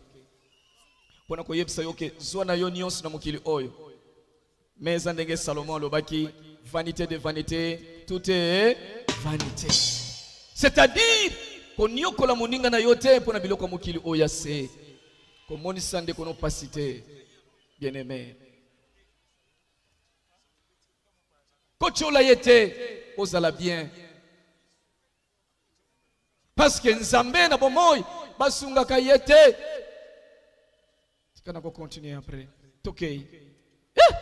Mpona koyebisa yo ke zwa na yo nyonso na mokili oyo, mais eza ndenge Salomon alobaki: "Vanité de vanité, tout est vanité." C'est-à-dire koniokola moninga na yo te mpona biloko ya mokili oyo ya se, komonisa ndeko no pasi te. Bien aimé, kotiola ye te, ozala bien, parce que Nzambe na bomoi basungaka ye te. Tika na kocontinue après, tokei. Eh!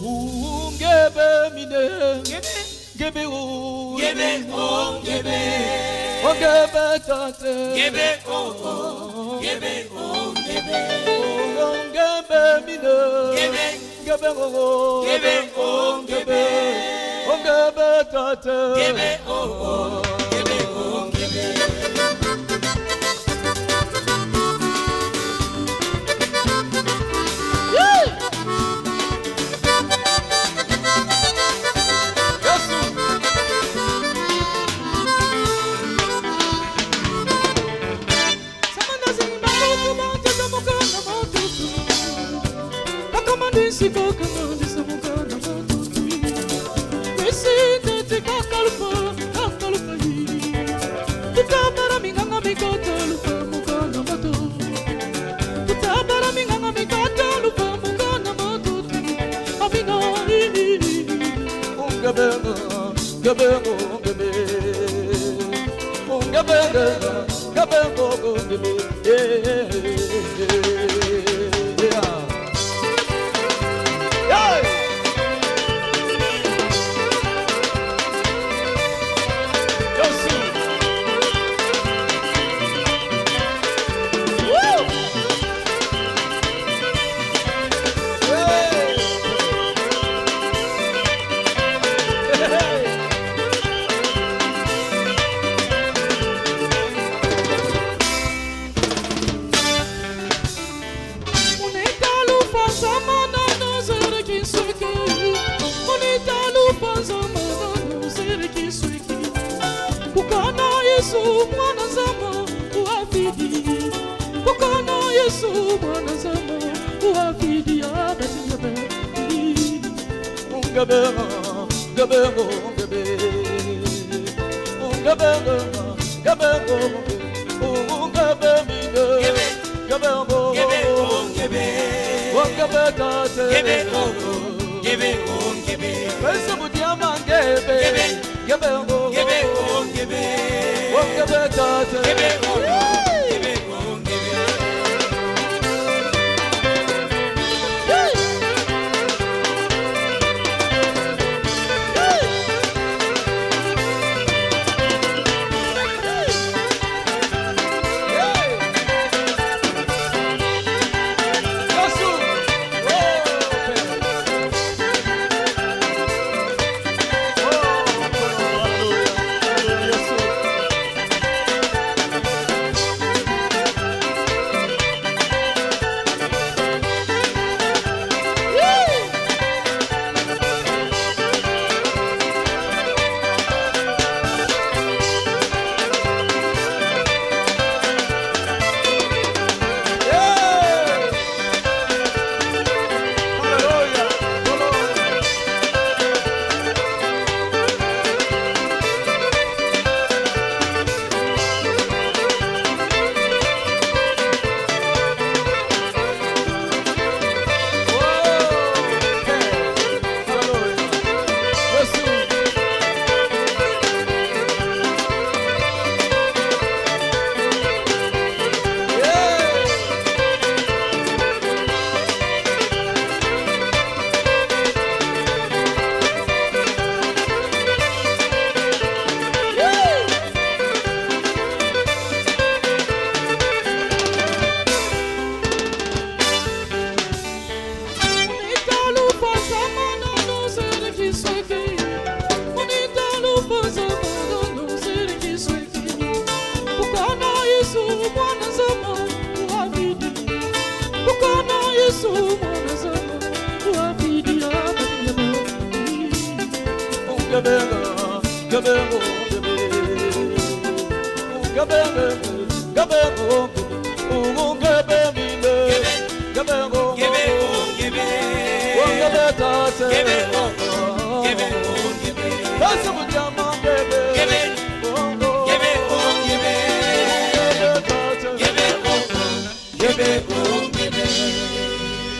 Ungebe mine ngebe o. Ngebe o, ngebe. Ongebe tate. Ngebe o, o, ngebe o, ngebe. Ongebe mine. Ngebe. Ngebe o. Ngebe o, ngebe. Ongebe tate. Ngebe o, o, ngebe o, ngebe. Yesu.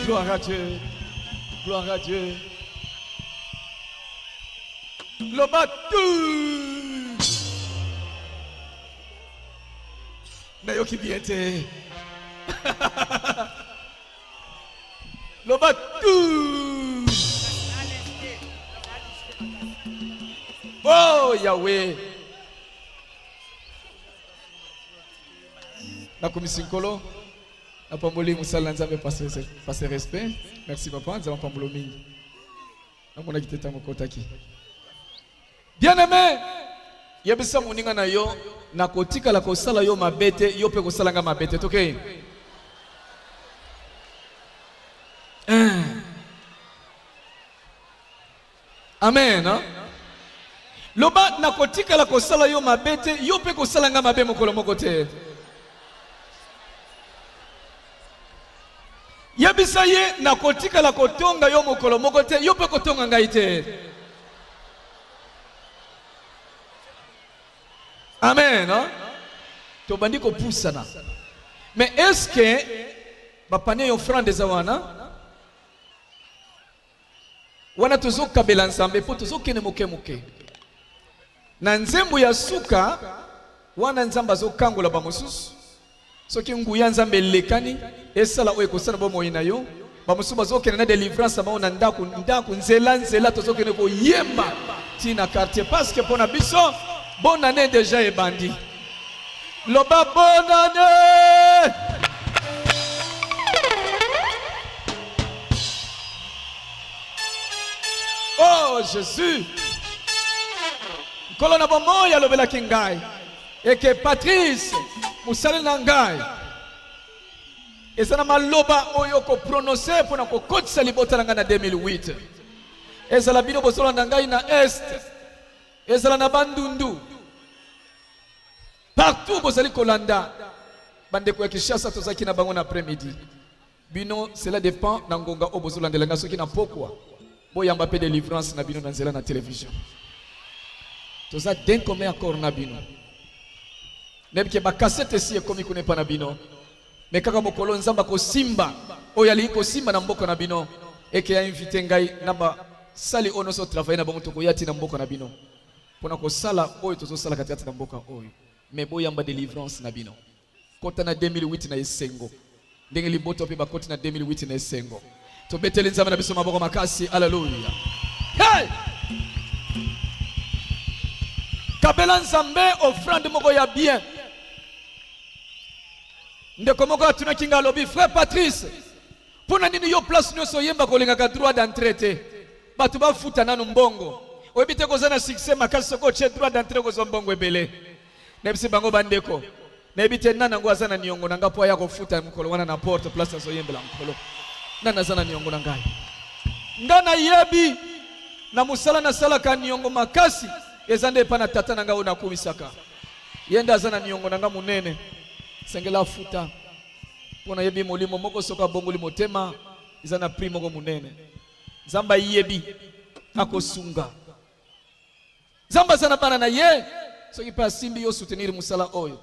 Gloire à Dieu. Gloire à Dieu. Loba tout. Nayoki bien te. Loba tout. Oh Yahweh. Nakumisi nkolo. Napamboli mosala na Nzambe par respect. Merci papa, Nzambe apambolo mingi. Namonaki te ntango okotaki. Bien aimé, yebisa moninga na yo nakotikala kosala yo mabe te, yo mpe kosala nga mabe te. Tokei. Eh. Amen. Hein? Loba nakotikala kosala yo mabe te, yo mpe kosala nga mabe mokolo moko te. Yebisa ye nakotikala kotonga yo mokolo moko te, yo mpe kotonga ngai te. Amen hein? Tobandi kopusana. Mais est-ce que ba panier ya offrande eza wana? Wana tozokabela Nzambe mpo tozokende moke moke. Na nzembo ya suka wana Nzambe azokangola bamosusu. Soki nguya Nzambe elekani esala oyo ekosala bomoi na yo, bamosusu bazokende na delivrance na bango na ndako ndako, nzela nzela, tozokende koyemba ti na quartier parce que mpo na biso bonne année deja ebandi. Loba bonne année! Oh Jésus! Nkolo na bomoi alobelaki ngai eke Patrice mosali na ngai eza na maloba oyo koprononse mpo na kokotisa libota na ngai na 2008. Ezala bino bozolanda ngai na est, ezala na Bandundu, partout bozali kolanda bandeko ya Kinshasa, tozalaki na bango na après-midi. Bino cela dépend na ngonga oyo bozolandela ngai, soki na pokwa boyamba mpe delivrance na bino na nzela na television. Toza d'un commun accord na bino. Nayebi ke bakasete esi ekomi kuna epa na bino, me kaka mokolo Nzambe akosimba oyo alingi kosimba na mboka na bino, eke ya invite ngai na basali oyo nyonso travaille na bango, tokoya ti na mboka na bino mpona kosala oyo tozosala katikati na mboka oyo. Me boyamba delivrance na bino. Kota na 2008 na esengo ndenge libota mpe bakoti na 2008 na esengo. Tobeteli Nzambe na biso maboko makasi. Haleluya! Hey! Kabela Nzambe offrande moko ya bien. Ndeko moko atunaki nga, alobi, frère Patrice, mpo na nini yo place nyonso oyemba kolingaka droit d'entrée te? Bato bafuta nanu mbongo. Oyebi te koza na succès makasi soki otie droit d'entrée okozwa mbongo ebele. Nayebisi bango, bandeko, nayebi te nani yango aza na niongo na ngai mpo aya kofuta mokolo wana na porte place azoyembela Nkolo. Nani aza na niongo na ngai? Ngai nayebi na mosala nasalaka niongo makasi eza nde epai na tata na ngai oyo nakumisaka. Ye nde aza na niongo na ngai monene, sengela afuta mpo nayebi molimo moko soki abongoli motema eza na prix moko monene. Nzambe ayebi akosunga. Nzambe aza na bana na ye, soki mpe asimbi yo soutenir mosala oyo,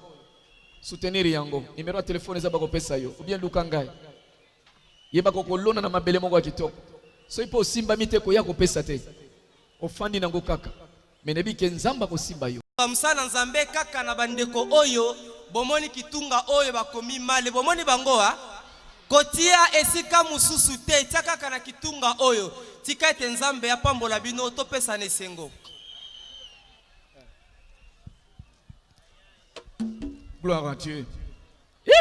soutenir yango. Numero ya telefone eza bakopesa yo, ou bien luka ngai. Yeba kokolona na mabele moko ya kitoko. Soki mpe osimbami te, koya kopesa te, ofandi nango kaka, mais nayebi ke Nzambe akosimba yo. Mosala na Nzambe kaka na bandeko oyo bomoni kitunga oyo bakomi male, bomoni bango a kotia esika mosusu te, tia kaka na kitunga oyo. Tika ete Nzambe apambola bino, topesana esengo. Gloire à Dieu. Hi!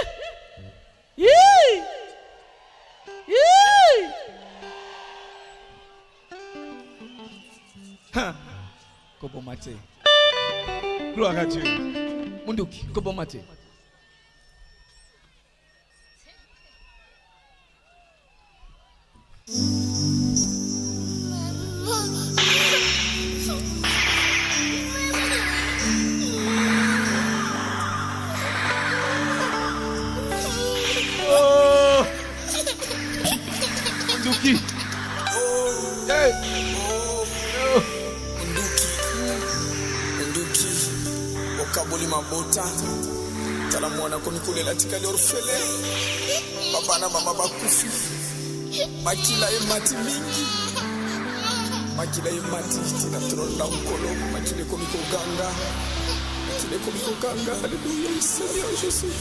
Hi! Hi! Ha! Koboma te. Gloire à Dieu. Munduki, koboma te. Oh! Munduki. Hey! Oh! Munduki, munduki, okaboli mabota. Tala mwana akomi kolela, atikali orphelin. Papa na mama bakufi, makila emati mingi, makila emati tina trone na nkolo, makila ekomi koganga, makila ekomi koganga. Alléluia, Seigneur Jésus.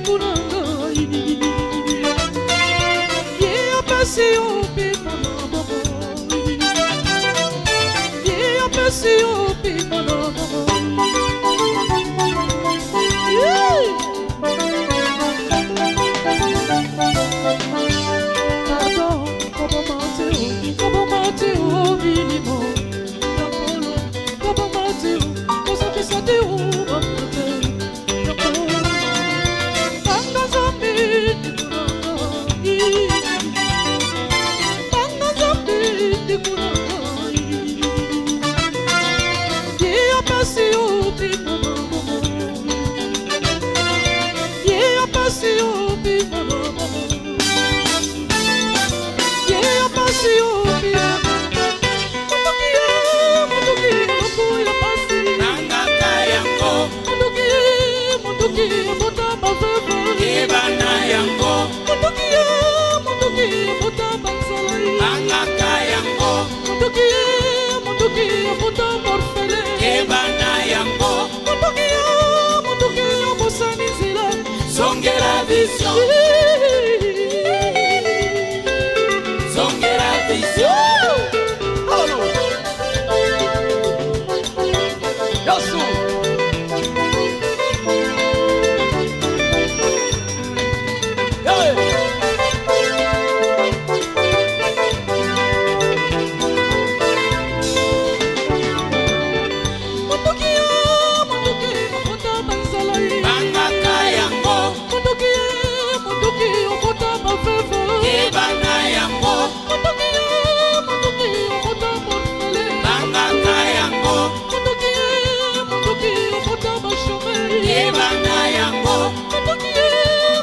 ndeko na ngai. Ye apesi yo pema na bomoi. Ye apesi yo pema na bomoi. Pardon, koboma te o, koboma te o, milimo ya Nkolo. Koboma te o, kozokisa te o, bana te ya Nkolo. Banga Nzambe ndeko na ngai. Banga Nzambe ndeko na ngai. Ye apesi yo pema na bomoi. Ye apesi yo pema na bomoi. Ye apesi yo pema. Mondoki ye, mondoki eloko ya pasi. Bangaka yango. Mondoki ye, mondoki ebota baveuve. Keba na yango. Mondoki ye, mondoki ebota banzala. Bangaka yango. Mondoki ye, mondoki ebota baorphelin. Keba na yango. Mondoki ye, mondoki obosani nzela. Zongela vision. Zongela vision. Yesu. Yawe. Mondoki ye, mondoki obota banzala. Bangaka yango. Mondoki ye, mondoki obota baveuve. Keba na yango. Mondoki ye, mondoki obota baorphelin. Bangaka yango. Mondoki ye, mondoki obota bachômeur. Keba na yango. Mondoki ye,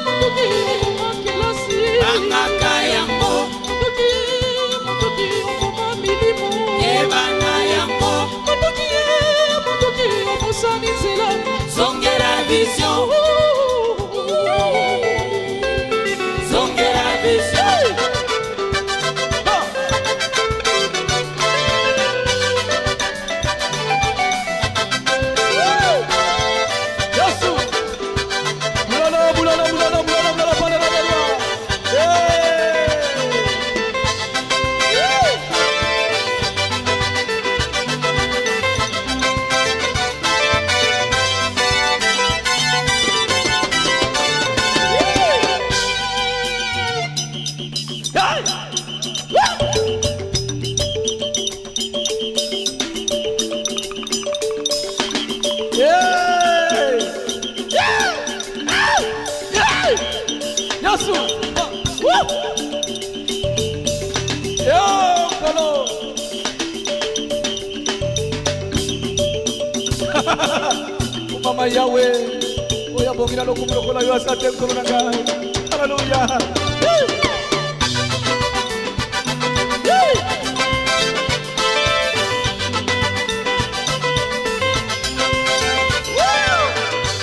mondoki oboma kelasi. Bangaka yango. Mondoki ye, mondoki oboma milimo. Keba na yango. Mondoki ye, mondoki obosani nzela. Zongela vision. Zongela vision. Yesu. Bulala, bulala, bulala, bulala, bulala, bulala, bulala. Hey! Hey! Hey! Yesu. Woo! Yo, Nkolo. Mama Yawe, oyo abongi na lokumu lokola yo aza te nkolo na ngai. Haleluya.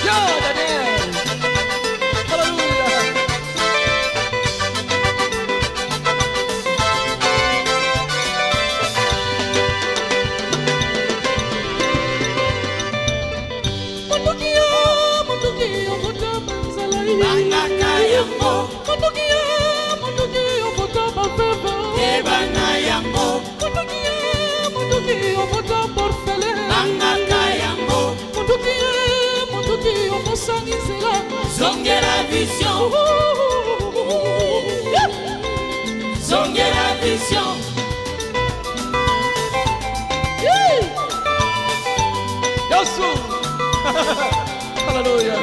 Yo, Daniel. Haleluya. Mondoki ye, mondoki obota banzala. Bangaka yango. Mondoki ye, mondoki obota baveuve. Keba na yango. Mondoki ye, mondoki obota baorphelin. Bangaka yango. Mondoki ye, mondoki obosani nzela. Zongela vision. Zongela vision. Yesu. Haleluya.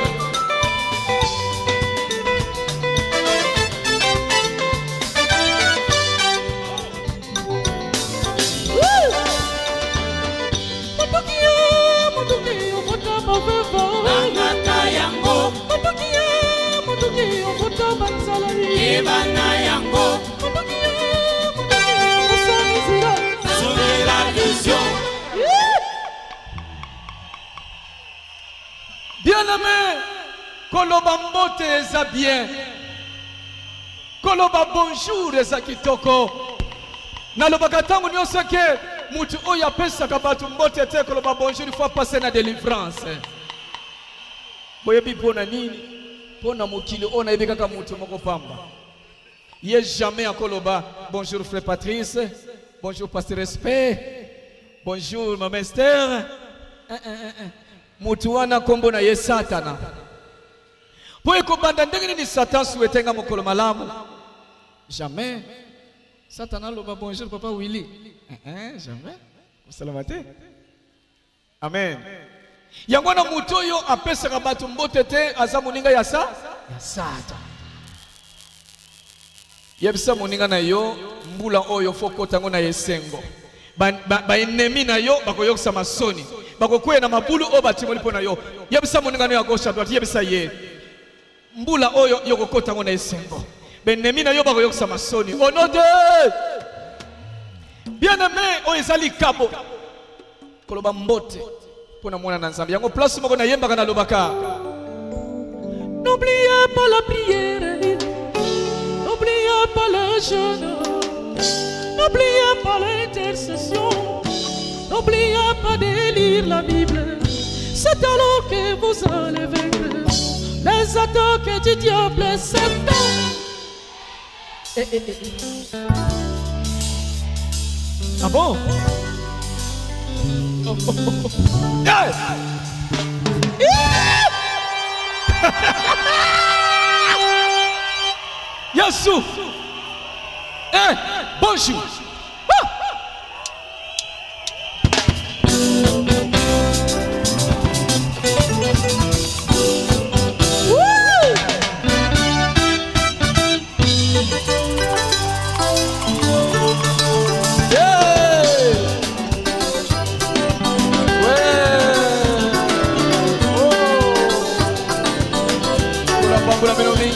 Mondoki ye, mondoki obota baveuve. Bangaka yango. Mondoki ye, mondoki obota banzala. Keba na yango. Mondoki ye, mondoki obosani nzela. Zongela vision. Bien-aimé, koloba mbote eza bien, koloba bonjour eza kitoko. Nalobaka ntango nyonso ke mutu oyo apesaka bato mbote te, koloba bonjour, il faut passer na délivrance. Boyebi mpo na nini? Mpo na mokili oyo nayebi kaka moto moko pamba. Ye jamais akoloba bonjour frère Patrice, bonjour pasteur Respect, bonjour mama Esther. Eh, eh, eh, eh. Moto wana kombo na ye Satana. Mpo ekobanda ndenge nini Satan souhaite nga mokolo malamu? Jamais. Satana aloba bonjour papa Willy. Eh, eh, jamais. Kosalama te. Amen. Yango wana moto oyo apesaka bato mbote te aza moninga ya sa ya Satan. Yebisa moninga na yo mbula oyo fo kota yango na esengo. Ba, ba, ba na yo bakoyokisa masoni, bakokweya na mabulu oyo batimoli mpo na yo. Yebisa moninga na yo ya gauche à droite, yebisa ye mbula oyo yo kokota yango na esengo. Baennemi na yo bakoyokisa masoni. Au nom de bien-aimé oyo eza likabo koloba mbote mpo na mwana na Nzambe. Yango place moko nayembaka, nalobaka: N'oubliez pas la prière, n'oubliez pas le jeûne, n'oubliez pas l'intercession, n'oubliez pas de lire la Bible. C'est alors que vous allez vaincre les attaques du diable, Satan. Eh, eh, eh. Ah bon? Oh, oh, oh, oh. Eh! Eh! Yesu! Eh, bonjour! Ah! Woo! Yeah! Ouais! Oh! Kulapambula mino mingi.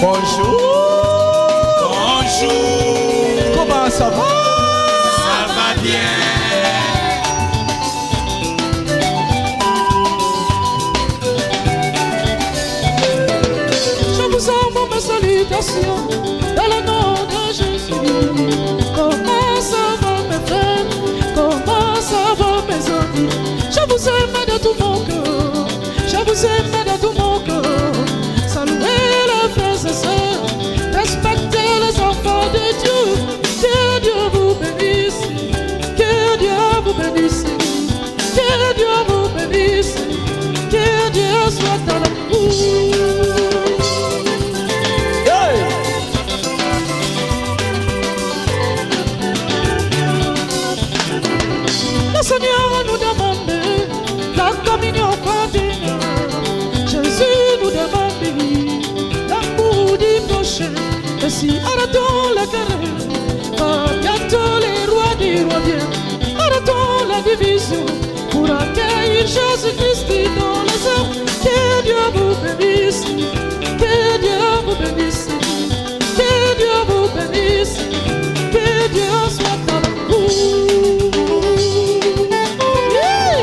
Bonjour. Bonjour. Comment ça va? Ça va bien. Je vous envoie mes salutations dans le nom de Jésus. Comment ça va mes frères? Comment ça va mes amis? Je vous aime de tout mon cœur. Je vous aime de tout mon cœur. Saluez les frères et sœurs. Respectez les enfants de Dieu. Que Dieu vous bénisse. Que Dieu vous bénisse. Que Dieu vous bénisse. Que Dieu soit avec vous. Hey! Le Seigneur nous demande la communion fraternelle. Jésus nous demande l'amour du prochain. Et si arrêtons la querelle, car bientôt les rois du roi viennent. Arrêtons la division pour accueillir Jésus-Christ dans les airs. Que Dieu vous bénisse, que Dieu vous bénisse, que Dieu vous bénisse, que Dieu soit avec vous. Yeah!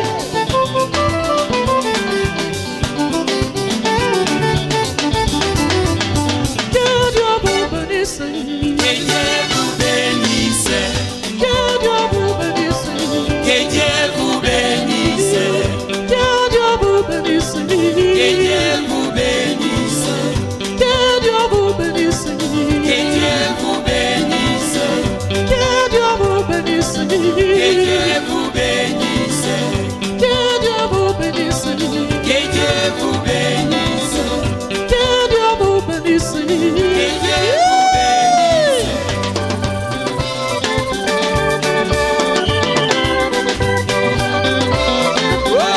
Que Dieu vous bénisse. Que Dieu vous bénisse. Que Dieu vous bénisse. Que Dieu vous bénisse. Que Dieu vous bénisse. Que Dieu vous bénisse. Que Dieu vous bénisse. Que Dieu vous bénisse. Que Dieu vous bénisse. Que Dieu vous bénisse. Que Dieu vous bénisse. Que Dieu vous bénisse. Que Dieu vous bénisse. Que Dieu vous bénisse. Ouais!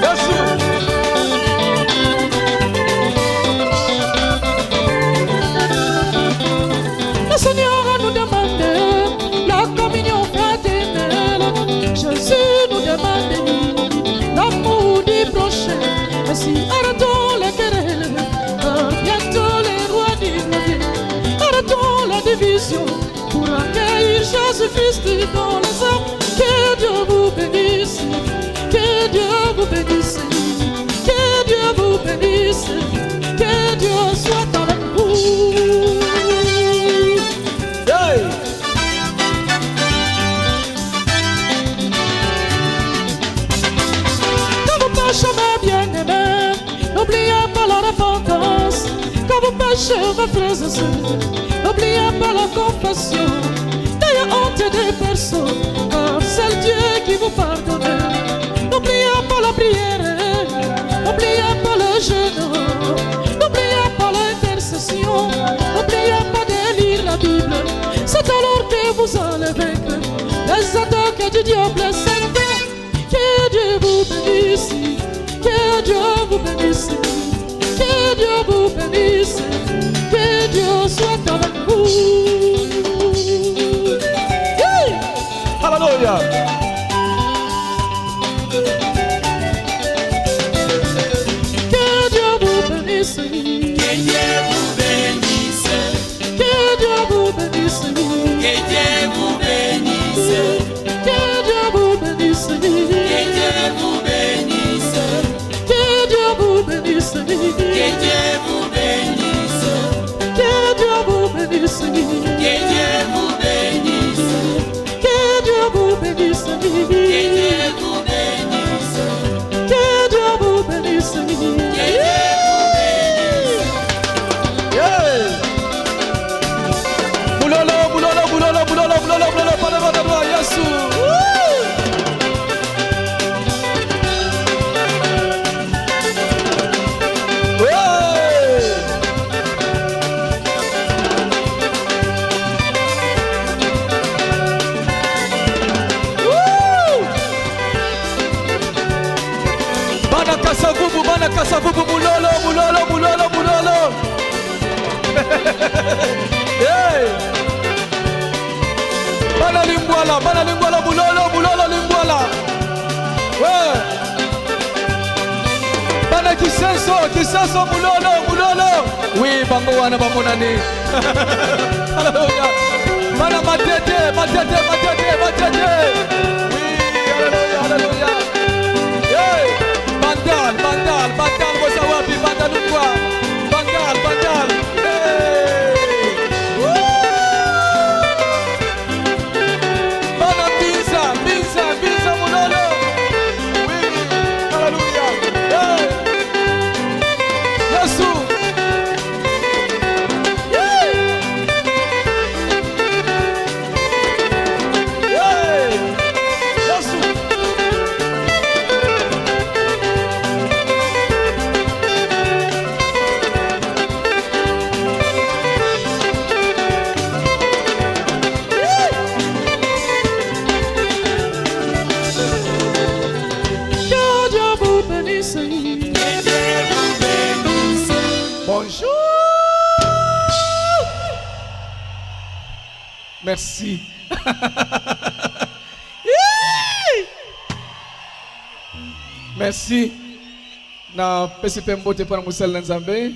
Yesu! Le Seigneur nous demande la communion fraternelle. Jésus nous demande l'amour du prochain. Ainsi arrêtons les querelles, car bientôt les rois du roi viennent. Arrêtons la division pour accueillir Jésus-Christ dans les airs. Que Dieu vous bénisse, que Dieu vous bénisse, que Dieu vous bénisse, que Dieu soit avec vous. Chers mes frères et sœurs, n'oubliez pas la confession. N'ayez honte de personne, car c'est Dieu qui vous pardonne. N'oubliez pas la prière, n'oubliez pas le jeûne, n'oubliez pas l'intercession, n'oubliez pas de lire la Bible. C'est alors que vous allez vaincre les attaques du diable. Seigneur, que Dieu vous bénisse, que Dieu vous bénisse, que Dieu vous bénisse, que Dieu soit avec vous. Hey! Hallelujah. Que Dieu vous bénisse. Que Dieu vous bénisse. Que Dieu vous bénisse. Que Dieu vous bénisse. Que Dieu vous bénisse. Que Dieu vous bénisse. Que Dieu vous bénisse. Que Dieu vous bénisse. Que Dieu vous bénisse. Que Dieu vous bénisse. Que Dieu vous bénisse. Que Dieu vous bénisse. Que Dieu vous bénisse. Que Dieu vous bénisse. Yeah. Mulolo, mulolo, mulolo, mulolo, mulolo, mulolo, pale bana Yesu. Hey! Woo! Bana Kasavubu, bana Kasavubu, mulolo, mulolo, mulolo, mulolo. Hey! Bana Lingwala, bana Lingwala, mulolo, mulolo, Lingwala. Ouais. Bana Kisenso, Kisenso, mulolo, mulolo. Oui, bango wana bamonani. Hallelujah. Bana Matete, Matete, Matete, Matete. Oui, hallelujah, hallelujah. Hey! Bandal, Bandal, Bandal, boza wapi, Bandal ukwa. Bandal, Bandal. Hey! Woo! Bana Binza, Binza, Binza Mulolo. Oui, hallelujah. Hey! Yesu. Yeah! Hey! Yesu. Que Dieu vous bénisse. Que Dieu vous bénisse. Bonjour. Merci. Merci. Na pesi pe mbote mpona mosali na Nzambe.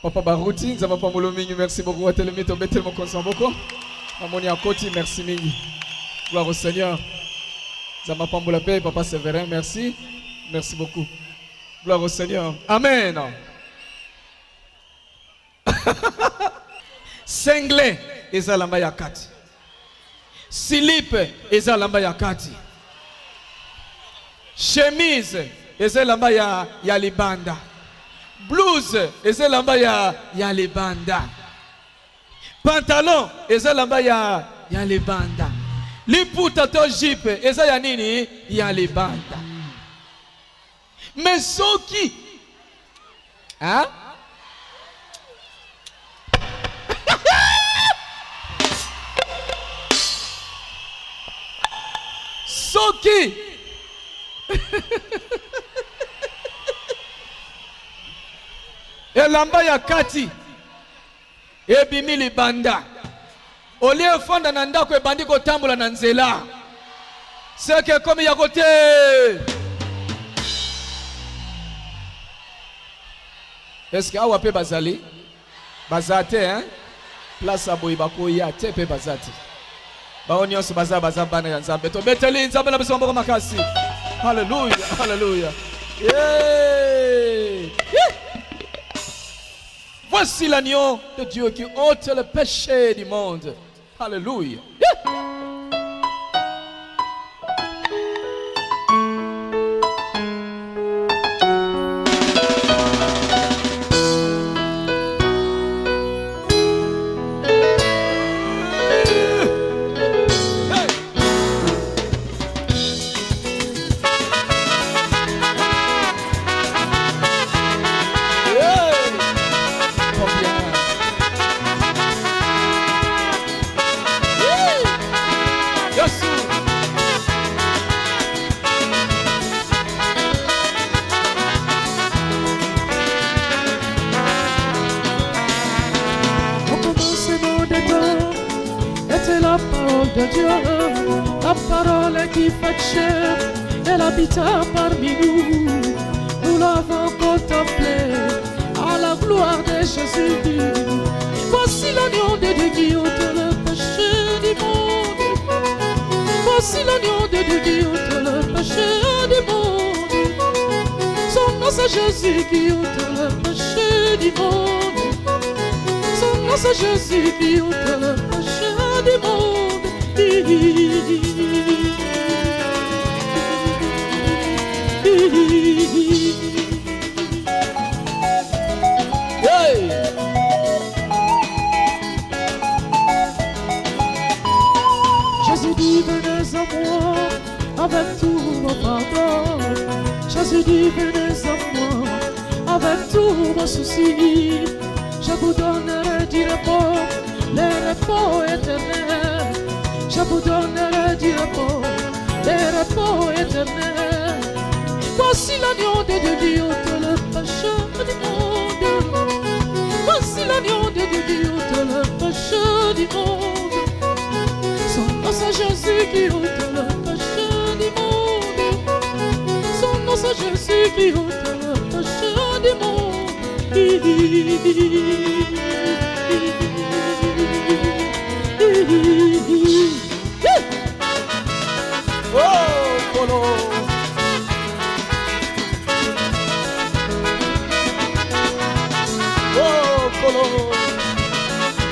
Papa Baruti, Nzambe apambola mingi. Merci beaucoup. Atelemi tobeteli mokonzi maboko. Namoni akoti, merci mingi. Gloire au Seigneur. Nzambe apambola pe Papa Severin, merci. Merci beaucoup. Gloire au Seigneur. Amen. Singlet eza elamba ya kati. Silipe eza elamba ya kati. Chemise eza elamba ya libanda. Blouse eza elamba ya libanda. Pantalon eza elamba ya libanda. Liputa to jupe eza ya nini? Ya libanda. Mais soki, hein? Soki elamba ya kati ebimi libanda, olie efanda na ndako ebandi kotambola na nzela, seke ekomi ya kote. Eske awa pe bazali? Baza te, hein? Place ya boye bakoya te pe baza te. Bango nyonso baza baza bana ya Nzambe. Tobeteli Nzambe na biso maboko makasi. Hallelujah, hallelujah. Yeah. Yeah. Voici l'agneau de Dieu qui ôte le péché du monde. Hallelujah. Yeah. Dieu, la parole qui fait chair, elle habita parmi nous. Nous l'avons contemplée à la gloire de Jésus. Voici l'agneau de Dieu qui ôte le péché du monde. Voici l'agneau de Dieu qui ôte le péché du monde. Son nom c'est Jésus qui ôte le péché du monde. Son nom c'est Jésus qui ôte le péché du monde. Hey! Jésus dit venez à moi avec tous vos fardeaux. Jésus dit venez à moi avec tous vos soucis. Je vous donnerai du repos, le repos éternel. Je vous donnerai du repos, le repos éternel. Voici l'agneau de Dieu qui ôte le péché du monde. Voici l'agneau de Dieu qui ôte le péché du monde. Son nom c'est Jésus qui ôte le péché du monde. Son nom c'est Jésus qui ôte le péché du monde. Oh, Nkolo! Oh, Nkolo!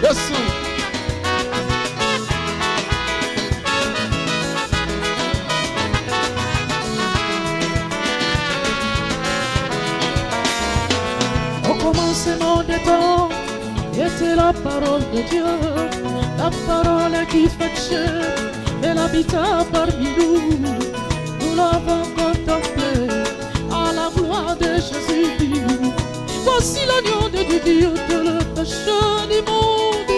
Yesu! Au commencement des temps était la parole de Dieu, la parole qui fait chair, elle habita parmi nous. Nous l'avons contemplée à la gloire de Jésus. Voici l'agneau de Dieu qui ôte le péché du monde.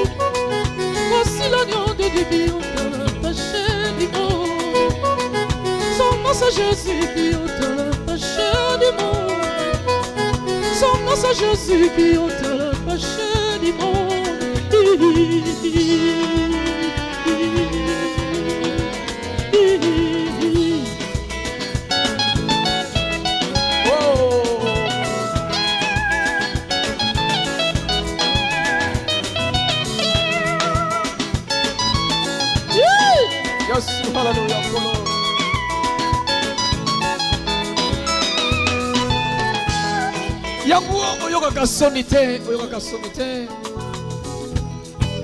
Voici l'agneau de Dieu qui ôte le péché du monde. Son nom c'est Jésus qui ôte le péché du monde. Son nom c'est Jésus qui ôte le péché du monde. Oh! Yesu, haleluya, Nkolo. Yango oyokaka soni te, oyokaka soni te,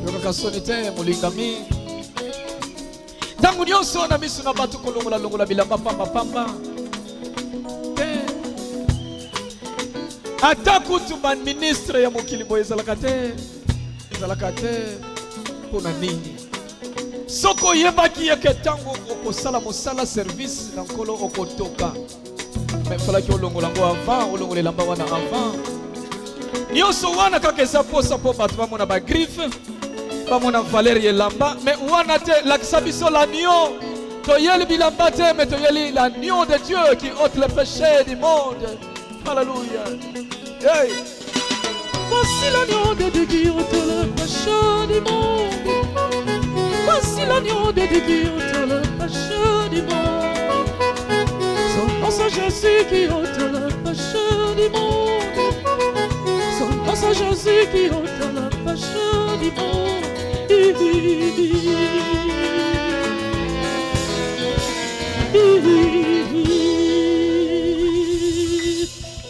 oyokaka soni te, molingami. Ntango nyonso na miso na bato kolongola longola bilamba pamba pamba te. Ata kutu baministre ya mokili boye ezalaka te, ezalaka te. Mpo na nini? Soki oyebaki eke ntango okosala mosala service na Nkolo okotoka, me falaki olongola yango avant, olongola elamba wana avant. Nyonso wana kaka eza posa mpo bato bamona bagriffe, bamona valeur ya elamba, me wana te. Lakisa biso l'agneau. Toyeli bilamba te, me toyeli l'agneau de Dieu qui ôte le péché du monde. Alléluia. Hey! Voici l'agneau de Dieu qui ôte le péché du monde. Voici l'agneau de Dieu qui ôte le péché du monde. Son nom c'est Jésus qui ôte le péché du monde. Son nom c'est Jésus qui ôte le péché du monde.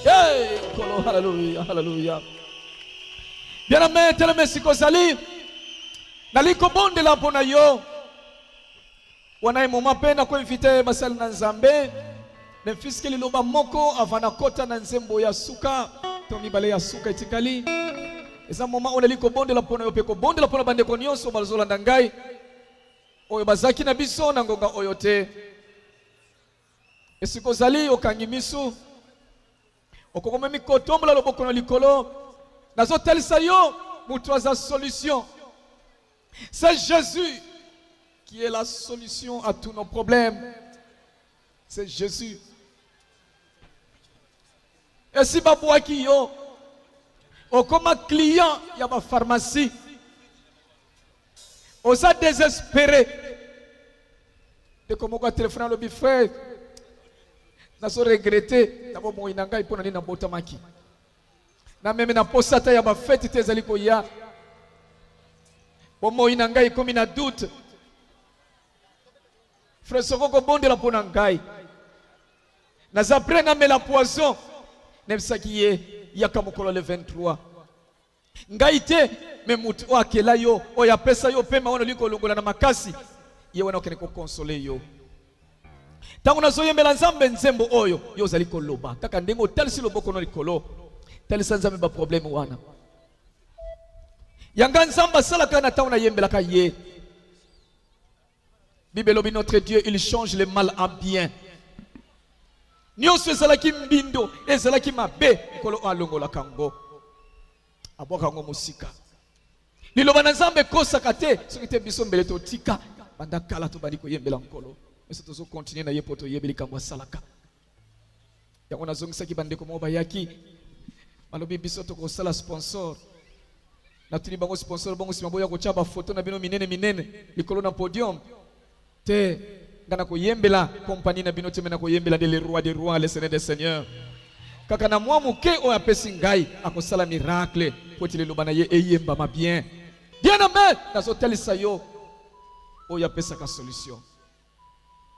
Hey! Nkolo, haleluya, haleluya. Bien-aimé, telema esika ozali. Nali kobondela mpo na yo. Wana emoma mpe nakoinvite basali na Nzambe nefiske liloba moko avant nakota na nzembo ya suka to mibale ya suka etikali. Eza moma oyo nali kobondela mpo na yo mpe kobondela mpo na bandeko nyonso bazolanda ngai oyo bazalaki na biso na ngonga oyo te. Esika ozali, okangi misu, okokomemi kotombola loboko na likolo, nazotalisa yo moto aza solution. C'est Jésus qui est la solution à tous nos problèmes. C'est Jésus. Esi babwaki yo, okoma client ya bapharmacie, oza désespéré. Ndeko moko atelefone alobi, frère, nazo regrete na bomoi na ngai mpo na nini nabotamaki. Na meme na posa ata ya bafeti te ezali koya. Bomoi na ngai ekomi na doute. Frère, soko kobondela mpo na ngai. Naza prêt namela poison. Nayebisaki ye yaka mokolo le 23. Ngai te, me moto oyo akela yo, oyo apesa yo pema wana olingi kolongola na makasi, ye wana okende kokonsole yo. Ntango nazoyembela Nzambe nzembo oyo, yo ozali koloba kaka ndenge otalisi loboko no likolo, talisa Nzambe ba problème wana. Yanga Nzambe asalaka na ntango nayembelaka ye. Bible elobi notre Dieu il change le mal en bien. Nyonso ezalaki mbindo, ezalaki mabe, Nkolo oyo alongolaka yango, abwaka yango mosika. Liloba na Nzambe ekosaka te, soki te biso mbele totika banda kala tobandi koyembela Nkolo. Biso tozo continuer na ye mpo toyebi likambo asalaka. Yango nazongisaki bandeko moko bayaki, balobi biso tokosala sponsor. Natuni bango sponsor bongo sima boya kotia ba photo na bino minene minene likolo na podium te. Nga nakoyembela compagnie na bino te, me nakoyembela nde le roi des rois, le seigneur des seigneurs. Kaka na mwa moke oyo apesi ngai akosala miracle po ete liloba na ye eyembama bien. Bien aime, nazotalisa yo oyo apesaka solution.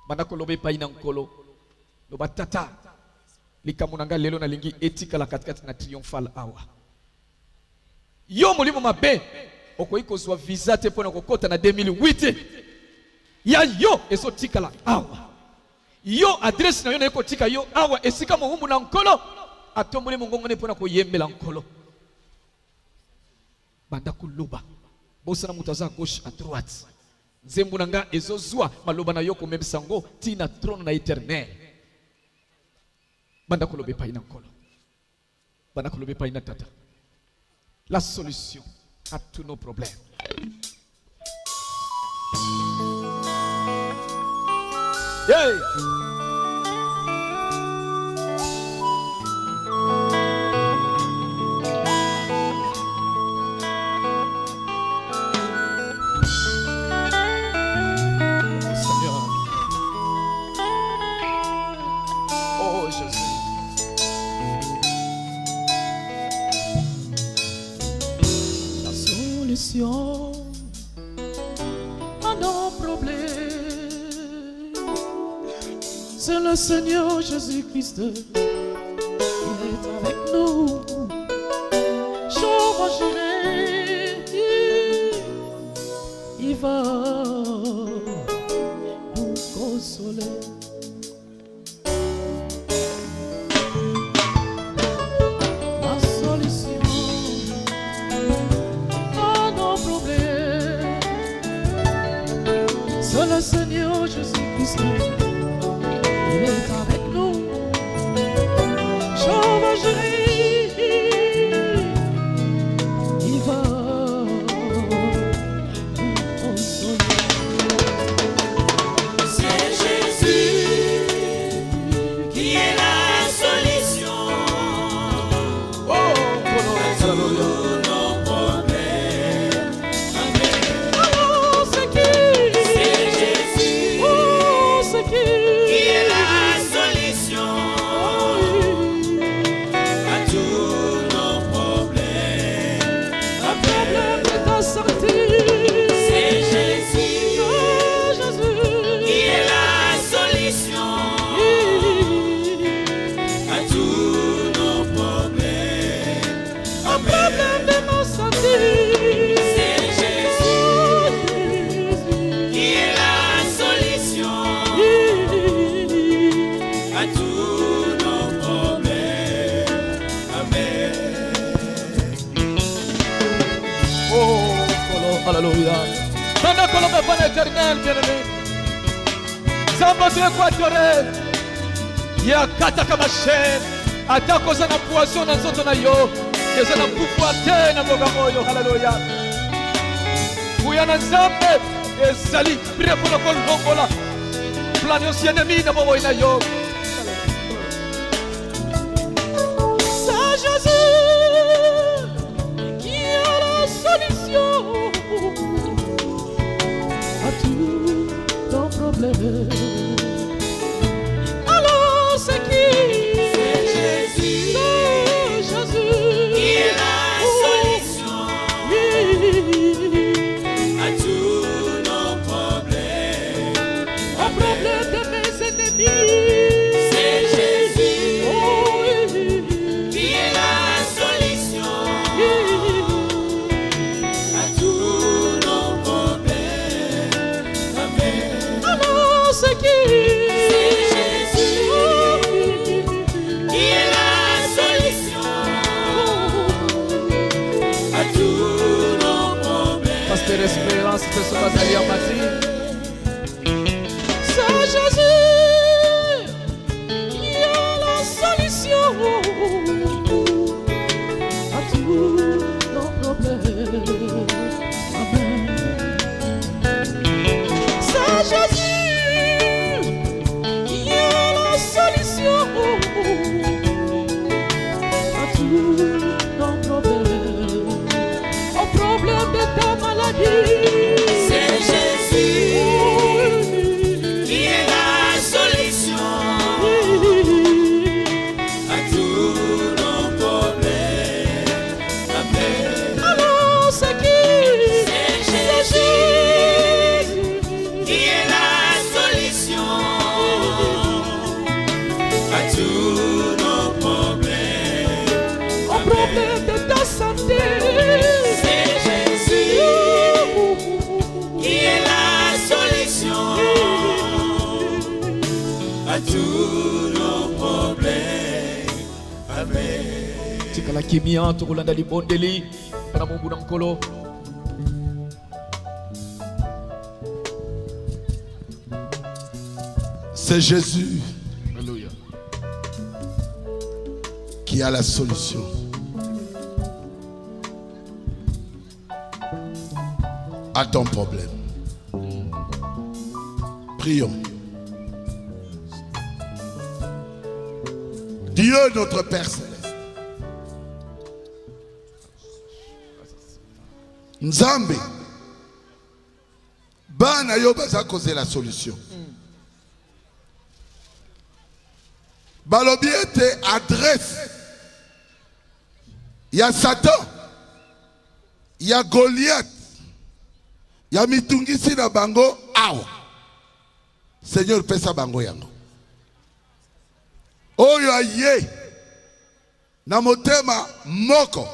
Banda koloba epai na Nkolo, loba Tata, likambo na ngai lelo nalingi etikala katikati na triomphal awa. Yo molimo mabe okoki kozwa visa te mpo na kokota na 2008 ya yo ezotikala awa. Yo adresse na yo naye kotika yo awa esika mowumbu na Nkolo atomboli mongongo ne mpo na koyembela Nkolo. Banda koloba, bosana moto aza gauche à droite. Nzembo na nga ezozwa maloba na yo komemisa yango ti na trone na eternel. Banda koloba epai na Nkolo. Banda koloba epai na Tata. La solution à tous nos problèmes. Hey! Seigneur. Oh Jésus. La solution à nos problèmes, c'est le Seigneur Jésus-Christ. Il est avec nous. Jéhovah Jireh, il va nous consoler. La solution à nos problèmes, c'est le Seigneur Jésus-Christ. Il est avec nous. Jéhovah Jireh, il va nous consoler. C'est Jésus qui est la solution. Oh, à tous nos problèmes. Amen. Oh, c'est qui? C'est Jésus Oh, c'est qui? qui est la solution à tous nos problèmes. Le problème de ta santé. C'est Jésus Oh, Jésus. qui est la solution à tous nos problèmes. Le problème de ma santé. C'est Jésus Oh, Jésus. qui est la solution à tous nos problèmes. Amen. Oh, Nkolo, hallelujah. Banda koloba epai na éternel, bien-aimé. Nzambe ozali koadore. Ye akataka bachaîne. Ata koza na poison na nzoto na yo, eza na pouvoir te na mboka oyo. Hallelujah. Nguya na Nzambe ezali prêt mpona kolongola plan nyonso ya ennemi na bomoi na yo. C'est Jésus qui a la solution à tous nos problèmes. problèmes. Alors c'est qui? C'est Jésus. C'est Jésus. Qui est la solution Oui. à tous nos problèmes. Au problème de mes ennemis. C'est Jésus. Oh oui. Qui est la solution à tous nos problèmes. Amen. Alors c'est qui? C'est Jésus. Qui est la solution à tous nos problèmes. Pasteur Espérance mpe soki azali ya mati. C'est Jésus qui a la solution à tous nos problèmes. Amen. C'est Jésus qui a la solution à tous nos problèmes. Au problème de ta maladie. C'est Jésus qui est la solution à tous nos problèmes. Amen. Alors c'est qui? C'est Jésus qui est la solution à tous nos problèmes. Au problème de ta santé. C'est Jésus qui est la solution à tous nos problèmes. Amen. Tikala kimia, tokolanda libondeli mpona mombu na Nkolo. C'est Jésus Alléluia. Qui a la solution à ton problème. Prions. Dieu notre Père céleste. Nzambe, bana yo baza kozela solution. Balobi ete adresse ya Satan, ya Goliath, ya mitungisi na bango awa. Seigneur, pesa bango yango. Oyo aye na motema moko,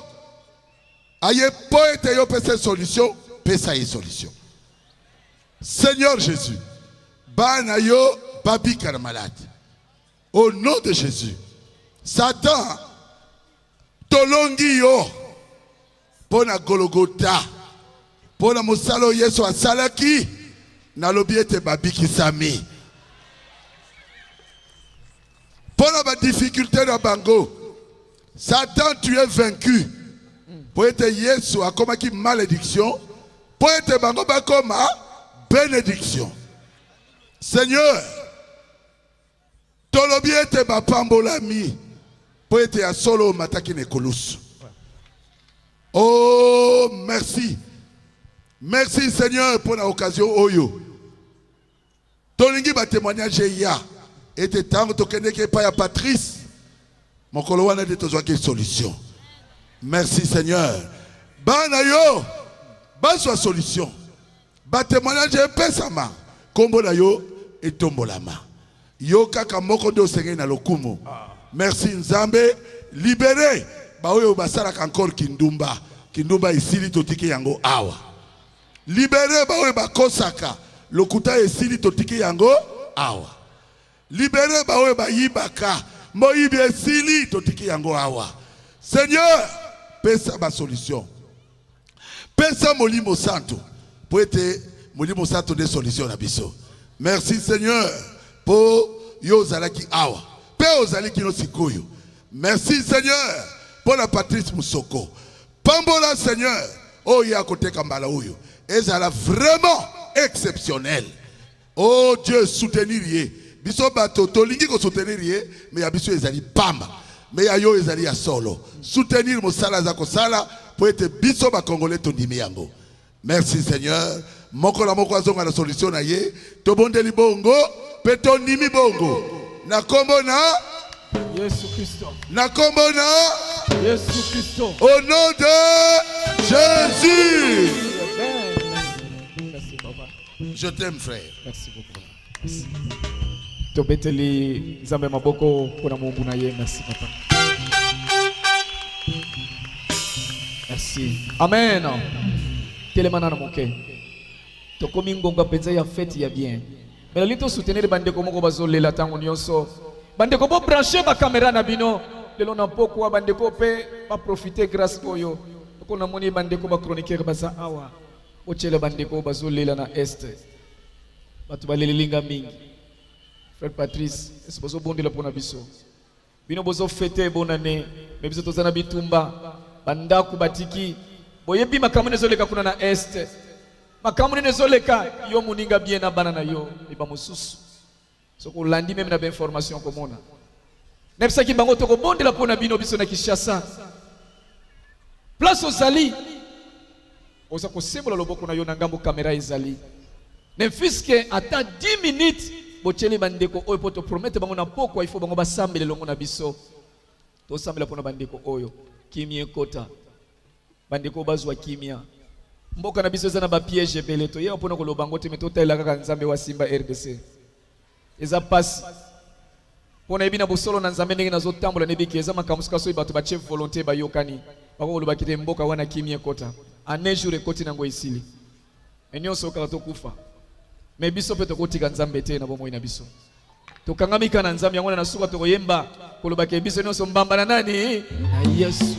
aye po ete yo pesa solution, pesa ye solution. Seigneur Jésus, bana yo babika na malade. Au nom de Jésus, Satan, tolongi yo mpo na Gologota, mpo na mosala oyo Yesu asalaki. Nalobi ete babikisami mpo na badifficulté na bango. Satan, tu es vaincu, mpo ete Yesu akomaki malédiction mpo ete bango bakoma bénédiction. Seigneur, tolobi ete bapambolami mpo ete ya solo omataki na ekolusu. Oh, merci, merci Seigneur mpo na occasion oyo. Tolingi batémoignage eya ete ntango tokendeki epai ya Patrice mokolo wana nde tozwaki solution. Merci Seigneur. Bana yo bazwa solution, batémoignage epesama, nkombo na yo etombolama. Yo kaka moko nde osengeli na lokumu. Merci Nzambe. Libérer baoyo basalaka encore kindumba. Kindumba esili, totiki yango awa. Libérer baoyo bakosaka, lokuta esili, totiki yango awa. Libérer baoyo bayibaka, moyibi esili, totiki yango awa. Seigneur, pesa basolution, pesa Molimo Santo, po ete Molimo Santo nde solution na biso. Merci Seigneur, mpo yo ozalaki awa mpe ozali kino sikoyo. Merci Seigneur mpo na Patrice Musoko. Pambola Seigneur oyo ye akoteka mbala oyo ezala vraiment exceptionnel. Oh Dieu, soutenir ye. Biso bato tolingi kosoutenir ye, mais ya biso ezali pamba, mais ya yo ezali ya solo. Soutenir mosala aza kosala, po ete biso bakongole tondimi yango. Merci Seigneur. Moko na moko azonga na solution na ye. Tobondeli bongo pe tondimi bongo. Na kombo na Yesu Kristo. Na kombo na Yesu Kristo. Au nom de Jésus. Amen. Merci papa. Je t'aime frère. Merci beaucoup. Merci. Tobeteli Nzambe maboko mpona mombu na ye. Merci papa. Merci. Amen. Telema nano moke. Tokomi ngonga mpenza ya fete ya bien. Mais nalingi tosoutenir bandeko moko bazolela ntango nyonso. Bandeko bobranche bakamera na bino lelo na mpokwa, bandeko mpe baprofite grâce oyo. Loko namoni bandeko bachroniqueur baza awa, botyela bandeko bazolela na est. Bato baleleli nga mingi. Frère Patrice, esi bozobondela mpo na biso. Bino bozo fete bonne année, mais biso toza na bitumba, bandako batiki. Boyebi makambo nini ezoleka kuna na est, makambo nini ezoleka. Yo moninga bien na bana na yo, mais ba mosusu soki olandi meme na ba information komona. Nayebisaki bango tokobondela mpo na bino, biso na Kinshasa. Place ozali oza kosembola loboko na yo na ngambo kamera ezali, ne fiske ata 10 minutes botyeli bandeko oyo mpo topromete bango na pokwa ifo bango basambela elongo na biso. Tosambela mpo na bandeko oyo kimia ekota, bandeko bazwa kimia. Mboka na biso eza na bapiège ebele, toyeba mpona koloba yango te, me totalela kaka Nzambe wa simba RDC. Eza pasi mpo nayebi na bosolo na Nzambe ndenge nazotambola, nayebi ke eza makambo soki soki bato batie volonté bayokani, bakokolobaki te mboka wana kimia ekota ane jour ekoti nango esili, me nyonso kaka tokufa. Me biso mpe tokotika Nzambe te na bomoi na biso, tokangami kaka na Nzambe. Yango wana na suka tokoyemba kolobaka biso nyonso mbamba na nani? Na Yesu.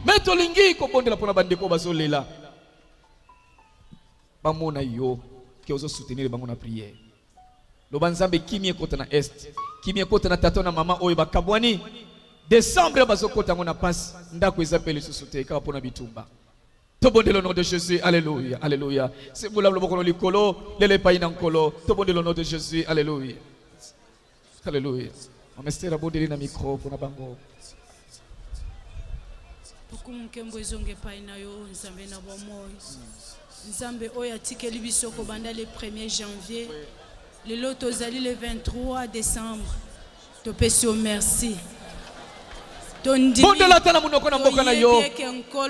Me tolingi kobondela mpona bandeko bazolela, bamona yo ke ozo soutenir bango na prière. Loba Nzambe kimia ekota na est, kimia ekota na tata na mama oyo bakabwani. Décembre bazokota yango na pasi, ndako eza pe lisusu te kaka mpona bitumba. Tobondela au nom de Jésus, alléluia, alléluia. Sembola loboko na likolo, lelo epai na Nkolo. Tobondela au nom de Jésus, alléluia, alléluia. Mama Esther abondeli na micro mpona bango. Lokumu nkembo ezonga epai na yo Nzambe na bomoi, Nzambe oyo atikeli biso kobanda le 1er janvier, lelo tozali le 23 décembre, topesi yo merci. Bondela ata na monoko na mboka na yo.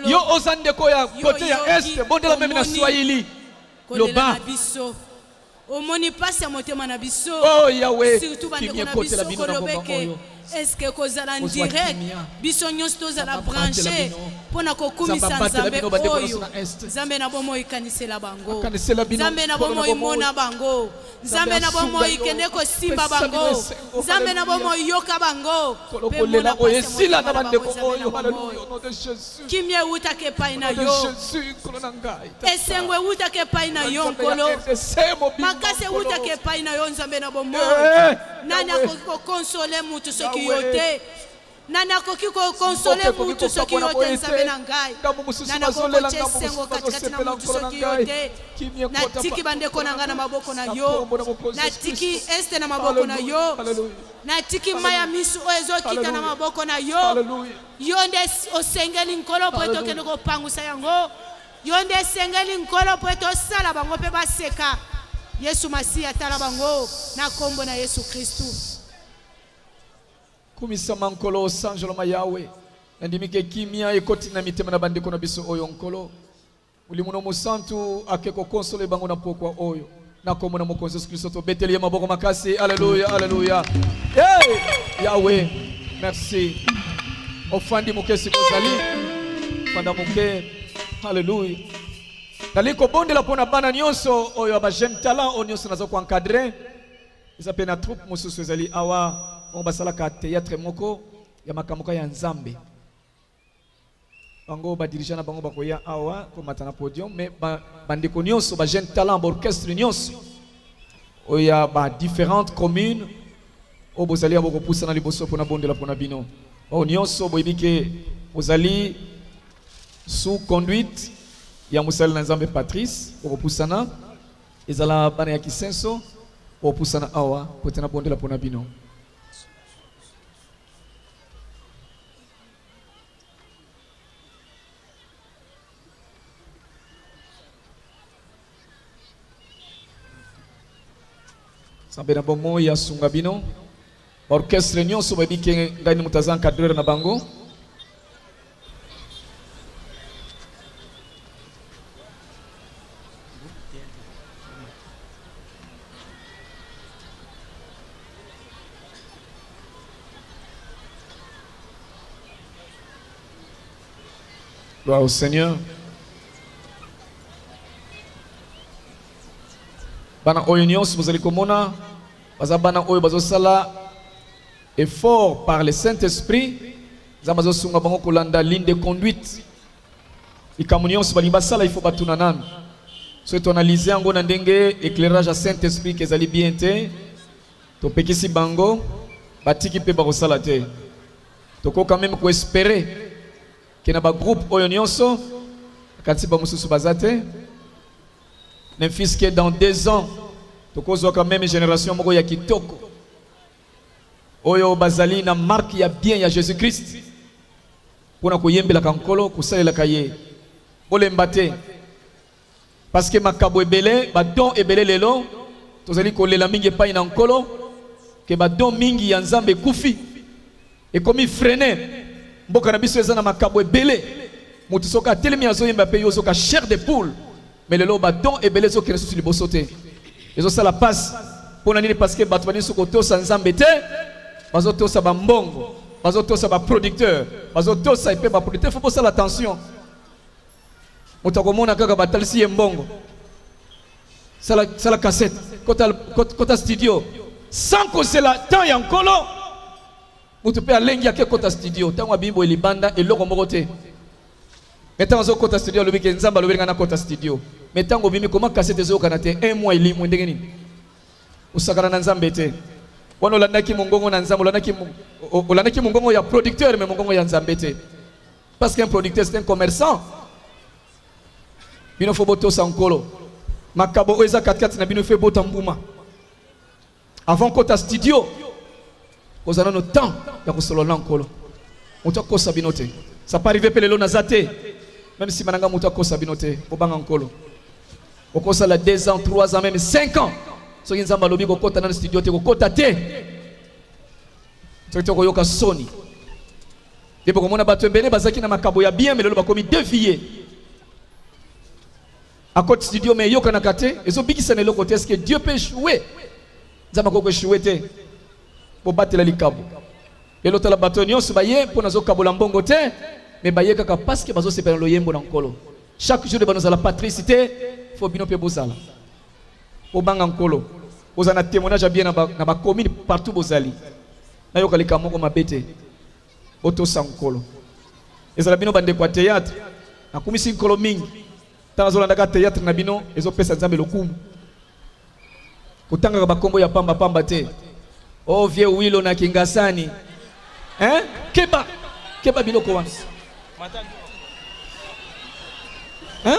Yo oza ndeko ya kote ya est, bondela meme na Swahili. Loba. Biso omoni pasi ya motema na biso. Oh Yahweh, surtout bandeko kimia na ekotela biso bino na ngonga kolobeke oyo. eske kozala en Kozwa direct kimia. biso nyonso tozala Nzambe abatela branche bino. mpo na kokumisa Nzambe abatela Nzambe bino bandeko nyonso oyo. na est. Nzambe na bomoi kanisela bango, Akanisela bino Nzambe na Nkolo na bomoi bomoi. mona bango, Nzambe Nzambe na asunga bomoi yo. kende kosimba Pesa bino bango, esengo. Nzambe na Hallelujah. bomoi yoka bango, Nkolo mpe kolela mona oyo pasi ya esila motema na na bango, bandeko Nzambe na oyo. bomoi. Hallelujah, au nom de Jésus. Kimia ewutaka epai na Au nom de yo, Jésus, Nkolo na ngai. Tata. esengo ewutaka epai na yo Nzambe ya Nkolo, RDC mobimba, makasi Nkolo. ewutaka epai na yo Nzambe na bomoi. Eh, Nani Yahweh. akoki kokonsole mutu soki yo Yahweh. te? Nani akoki kokonsole Mboka ekoki mutu soki kokabwana yo te boye Nzambe te. na ngai? Ngambo mosusu Nani akoki bazolela, kotia ngambo esengo mosusu katikati na bazosepela, mutu Nkolo na soki yo ngai. te? Kimia ekota Natiki pa- bandeko na ngai na maboko na Na yo, kombo na Mokonzi Yesu natiki Kristo. este na maboko na Hallelujah, yo, hallelujah. natiki mai ya misu oyo ezokita na Hallelujah. maboko na yo. Hallelujah. Yo nde osengeli Nkolo mpo ete Hallelujah. okende kopangusa yango. Yo nde esengeli Nkolo mpo ete osala bango mpe baseka. Yesu Masiya tala bango na kombo na Yesu Kristu. Kumisama Nkolo, osanjolama Yawe. Nandimi ke kimia ekoti na mitema na bandeko na biso oyo Nkolo. Molimo no Mosantu ake kokonsole bango na pokwa oyo. Na kombo na Mokonzi Yesu Kristo tobeteli ye maboko makasi. Alléluia, alléluia. Hey, Yahweh, merci. Ofandi moke sika ozali. Fanda moke. Alléluia. Nali kobondela mpo na bana nyonso oyo ya ba jeune talent oyo nyonso naza koencadre. Eza mpe na troupe mosusu ezali awa bango basalaka théâtre moko ya makambo ka ya Nzambe. Bango ba dirigeant na bango bakoya awa komata na podium, mais bandeko nyonso ba jeune talent ba orchestre nyonso oyo ya ba différentes communes oyo bozali ya bokopusana liboso mpona bondela mpona bino. Oyo nyonso boyebi ke bozali sous conduite ya mosali na Nzambe Patrice, bokopusana ezala bana ya Kisenso, bokopusana awa po ete nabondela mpona bino. Nzambe na bomoi asunga bino. Ba orchestre nyonso bayebi ke ngai ni moto aza encadreur na bango. Gloire au Seigneur. Bana oyo nyonso bozali komona baza bana oyo bazosala effort par le Saint-Esprit. Nzambe azosunga bango kolanda ligne de conduite. Likambo nyonso balingi basala il faut batuna nanu. Soki toanalyse yango na ndenge éclairage ya Saint-Esprit ke ezali bien te, topekisi bango batiki mpe bakosala te. Toko quand même ko espérer que na ba groupe oyo nyonso kati ba mosusu baza te. Ne fût-ce que dans 2 ans tokozwa quand même génération moko ya kitoko oyo bazali na marque ya bien ya Jésus-Christ mpona koyembelaka Nkolo, kosalelaka ye. Bolemba te parce que makabo ebele, ba don ebele lelo tozali kolela mingi epai na Nkolo ke ba don mingi ya Nzambe ekufi, ekomi freine. Mboka na biso eza na makabo ebele, moto soki atelemi azoyemba mpe yo ozoka chair de poule, mais lelo ba don ebele ezokende susu liboso te, ezosala pasi. Mpona nini? Parce que bato balingi kotosa Nzambe te, bazotosa ba mbongo, bazotosa ba producteur, bazotosa epe ba producteur. Faut bosala attention, moto akomona kaka batalisi ye mbongo, sala, sala cassette, kota, kota, kota studio sans kozela temps ya Nkolo. Moto mpe alengi ake kota studio, ntango abimi boye libanda eloko moko te. Me ntango azokota studio alobi ke Nzambe alobeli ngai nakota studio. Me ntango obimi koma cassette ezokana te, un mois elimwe ndenge nini? Osakana na Nzambe te. Wana olandaki mongongo na Nzambe, olandaki, olandaki mongongo ya producteur, me mongongo ya Nzambe te. Parce qu'un producteur c'est un commerçant. Bino fo botosa Nkolo. Makabo oyo eza katikati na bino fo ebota mbuma. Avant kota studio, kozala nano temps ya kosolola na Nkolo. Moto akosa bino te. Ça peut arriver pe lelo naza te. Même si mananga moto akosa bino te, bobanga Nkolo. Okosala 2 ans, 3 ans, même 5 ans. Soki Nzambe alobi kokota nano studio te, kokota te. Soki tokoyoka soni. Nde bokomona bato ebele bazalaki na makabo ya bien, mais lelo bakomi dévié. Akoti studio mais eyokanaka te, ezobikisa na eloko te. Est-ce que Dieu peut échouer? Nzambe akoki koéchouer te. Bobatela likabo. Lelo tala bato nyonso baye mpo nazokabola mbongo te, mais baye kaka parce que bazosepela na loyembo na Nkolo. Chaque jour de banozala Patrice te, faut bino mpe bozala. Bobanga Nkolo. Bozala na témoignage ya bien na ba commune partout bozali. Nayoka likambo moko mabe te. Botosa Nkolo. Ezala bino bandeko ya théâtre, nakumisi Nkolo mingi. Ntango nazolandaka théâtre na bino, ezopesa Nzambe lokumu. Kotangaka bakombo ya pamba pamba te. Oh vieux Wilo na Kingasani. Hein? Keba, keba biloko wana. Hein?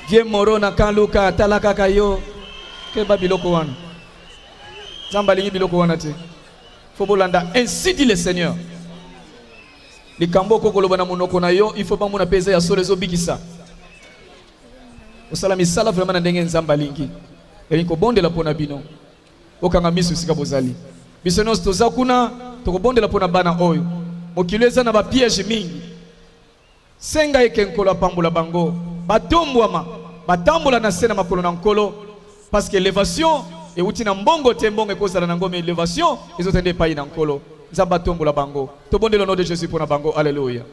Vieux Moro na Kaluka, tala kaka yo. Keba biloko wana. Nzambe alingi biloko wana te. Faut bolanda ainsi dit le Seigneur. Likambo oko koloba na monoko na yo, il faut bamona mpe eza ya solo ezobikisa. Osala misala vraiment na ndenge Nzambe alingi. Elingi kobondela mpo na bino. Bokanga miso esika bozali. Biso nyonso toza kuna, tokobondela mpo na bana oyo. Mokili eza na ba piège mingi. Senga eke Nkolo apambola bango, batombwama, batambola na se na makolo na Nkolo, parce que elevation ewuti na mbongo te, mbongo ekozala na ngo, mais elevation ezota nde epayi na Nkolo. Nzambe atombola bango. Tobondeli au nom de Jesus pona bango. Alleluia.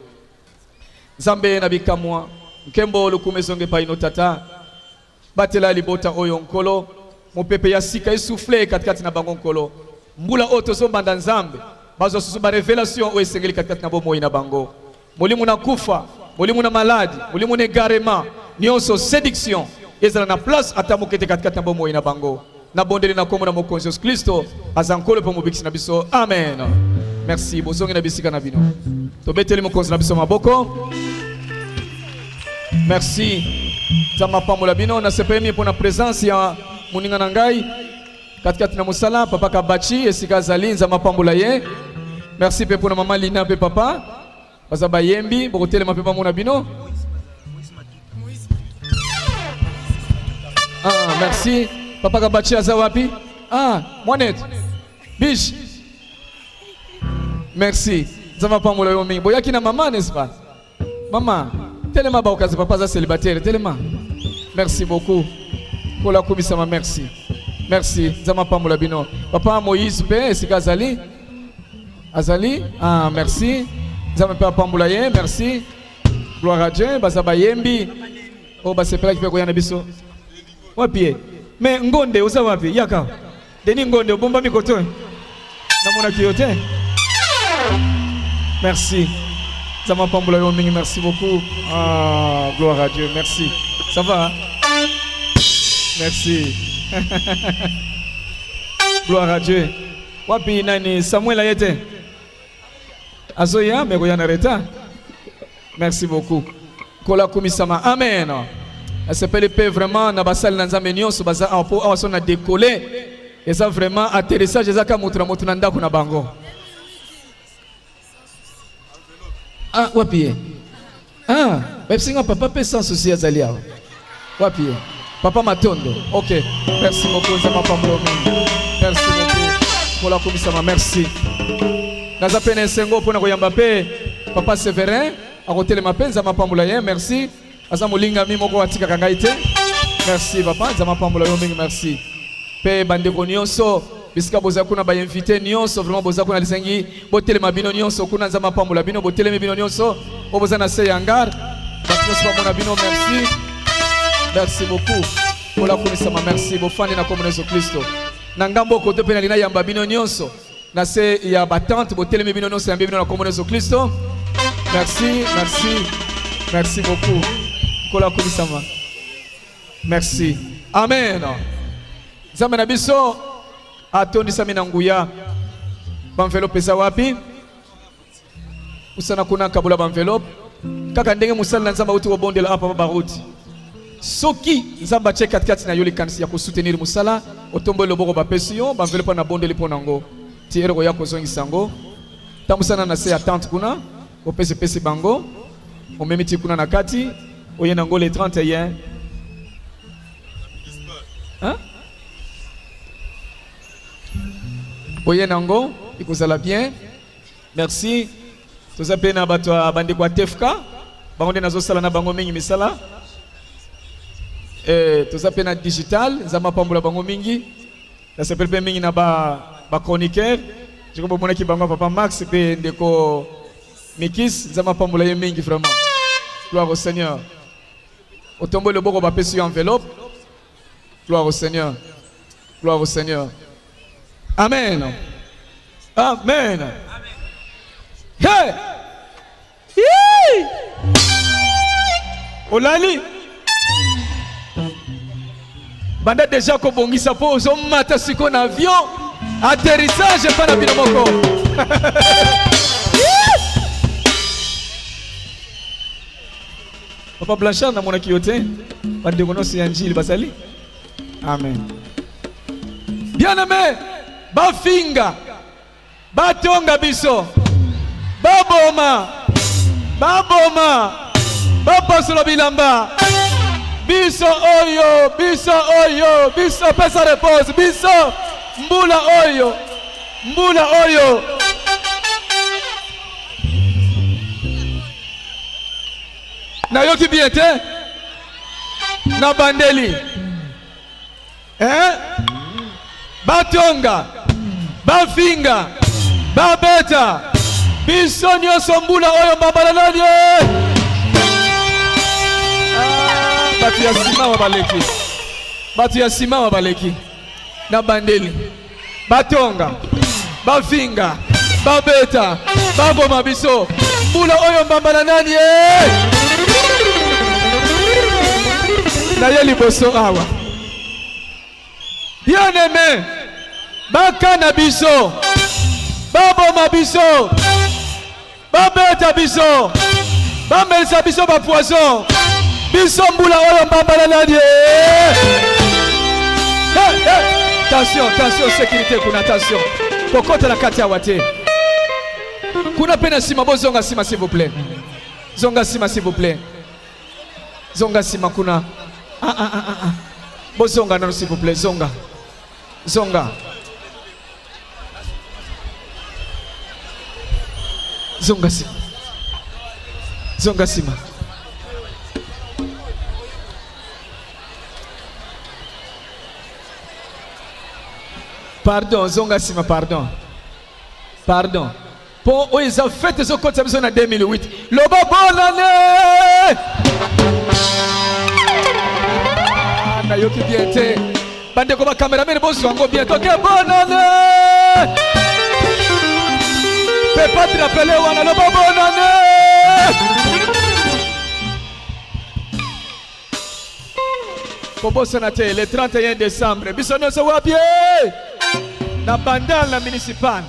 Nzambe na bikamwa, nkembo lokumu ezonga epayi no Tata. Batela libota oyo Nkolo, mopepe ya sika esouffle katikati na bango Nkolo. Mbula oyo tozobanda Nzambe, bazwa susu ba revelation oyo esengeli katikati na bomoi na bango. Molimo na kufa, molimo na maladi, molimo na egarement, nionso seduction ezala na place ata moke te katikati na bomoi na bango. Nabondeli na kombo na Mokonzi Yesu Klisto, aza Nkolo mpe Mobikisi na biso. Amen. Merci. Bozongi na bisika na bino. Tobeteli Mokonzi na biso maboko. Merci. Nzambe apambola bino. Nasepeli mingi mpo na presence ya moninga na ngai katikati na mosala, Papa Kabachi, esika azali. Nzambe apambola ye. Merci mpe mpo na mama Lina mpe papa baza bayembi, bokotelema mpe bamona bino. Ah, merci. Papa Kabachi aza wapi? Ah, mwanet. Bish. Merci. Nzambe apambola yo mingi. Boyaki na mama, n'est-ce pas? Mama, telema baokazi papa aza célibataire, telema. Merci beaucoup. Kola kumisama merci. Merci. Nzambe apambola bino. Papa Moïse pe esika azali? Azali? Ah, merci. Nzambe pe apambola ye, merci. Gloire à Dieu, baza bayembi. Oyo basepelaki mpe koya na biso. Wapi ye? Mais Ngonde oza wapi? Yaka. Denis Ngonde obombami koto. Namonaki yo te. Merci. Nzambe apambola yo mingi, merci beaucoup. Ah, gloire à Dieu, merci. Ça va? Hein? Merci. Gloire à Dieu. Wapi nani Samuel aye te? Azoya mais koya na retard. Merci beaucoup. Kola kumisama. Amen. Nasepeli mpe vraiment na basali na Nzambe nyonso baza awa mpo awa so na décoller eza vraiment atterrissage eza kaka moto na moto na ndako na bango. Ah, wapi ye? Ah, bayebisi nga papa mpe sans souci azali awa. Wapi ye? Papa Matondo. Ok. Merci beaucoup Nzambe apambola mingi. Merci beaucoup. Kola kumisama merci. Naza pe na esengo mpo na koyamba mpe papa Severin akotelema mpe Nzambe apambola ye. Merci. Aza molingami moko atikaka ngai te. Merci papa, Nzambe apambola yo mingi merci. Mpe bandeko nyonso bisika boza kuna ba invité nyonso vraiment boza kuna lisengi botelema bino nyonso kuna Nzambe apambola bino botelemi bino nyonso oyo boza na se ya hangar bato nyonso bamona bino merci merci beaucoup kola kumisama merci bofandi na kombo na Yesu Kristo na ngambo kote mpe nalingi nayamba bino nyonso na se ya batante botelemi bino nyonso yambi bino na kombo na Yesu Kristo merci merci merci beaucoup kola kumisama merci amen Nzambe na biso atondisami na nguya. Ba-enveloppe eza wapi? Pusana kuna kabola ba-enveloppe. Kaka ndenge mosali na Nzambe auti kobondela awa papa Baruti. Soki Nzambe atie katikati na yo likanisi ya kosoutenir mosala, otomboli loboko bapesi yo ba-enveloppe wana nabondeli mpo na yango. Ti ere koya kozongisa yango. Tambusana na se ya tente kuna, opesi pesi bango, omemi ti kuna na kati, oye na yango le 31. Hein? Boye nango ekozala bien. Merci. Toza pe na bato ya bandeko ya TFK. Bango nde nazosala na bango mingi misala. Eh, toza pe na digital, Nzambe apambola bango mingi. Nasepeli pe mingi na ba ba chroniqueur. Je crois bomonaki bango papa Max pe ndeko Mikis, Nzambe apambola ye mingi vraiment. Gloire au Seigneur. Otomboli loboko bapesi yo enveloppe. Gloire au Seigneur. Gloire au Seigneur. Amen. Amen. Hey! Yee! Olali? Banda deja kobongisa mpo ozomata siko na avion atterrissage epa na bino moko. Papa Blanchard namonaki yo te. Bandeko nyonso ya Njili bazali. Amen. Bien-aimé, bafinga, batonga biso, baboma, baboma, bapasola bilamba. Biso oyo, biso oyo, biso pesa repose, biso mbula oyo, mbula oyo. Nayoki bien te na bandeli eh? Batonga, bafinga, babeta biso nyonso mbula oyo mbambala nani eh? Ah, bato ya nsima wa baleki, bato ya nsima wa baleki na bandeli batonga bafinga babeta baboma biso mbula oyo mbamba na nani e naye liboso awa bien aime bakana biso baboma biso Babeta biso, bamelisa biso ba poison, biso mbula oyo mbamba na nani? Hey, hey. Attention, attention, sécurité kuna, attention. Kokota na kati awa te. Kuna pe na sima, bozonga sima s'il vous plaît. Zonga sima s'il vous plaît. Zonga sima kuna. Ah, ah, ah, ah. Bozonga nano s'il vous plaît, zonga. Zonga. Zonga sima. Zonga sima. Pardon, zonga sima, pardon. Pardon. Po oyo eza fete ezokotisa biso na 2008. Loba bonne année! Ah, nayoki bien te. Bandeko ba cameraman bozwa yango bien. Toke bonne année! Pepa trapele wana loba bonne année! Kobosana te le 31 décembre biso nyonso wapi eh? Na bandal na municipal.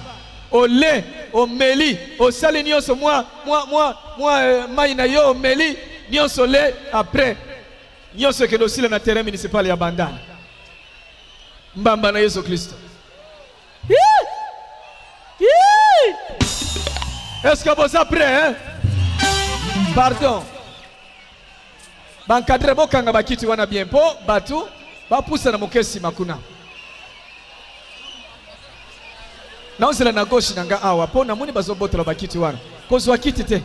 Ole, omeli, osali nionso mwa, mwa, mwa, mwa eh, mai na yo omeli nionso le après nionso ekende osila na terrain municipal ya Bandal. Mbamba na Yesu Kristo. Est-ce que boza prêt hein? Pardon. Bankadre bokanga bakiti wana bien po batu bapusana moke nsima kuna. Naozela na gauche na nga awa po namoni bazobotola bakiti wana. Kozwa kiti te.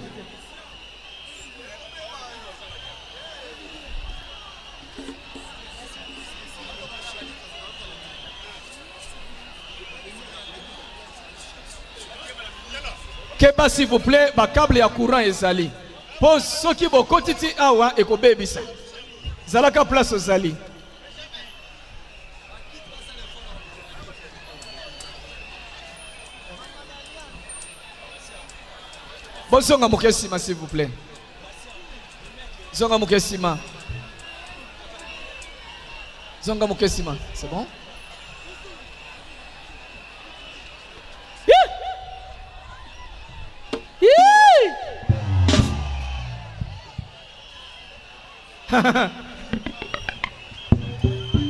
Keba s'il vous plaît, ba câble ya courant ezali. Po soki bokoti ti awa ekobebisa. Zalaka place ozali. Bozonga moke nsima s'il vous plaît. Zonga moke nsima. Zonga moke nsima. C'est bon?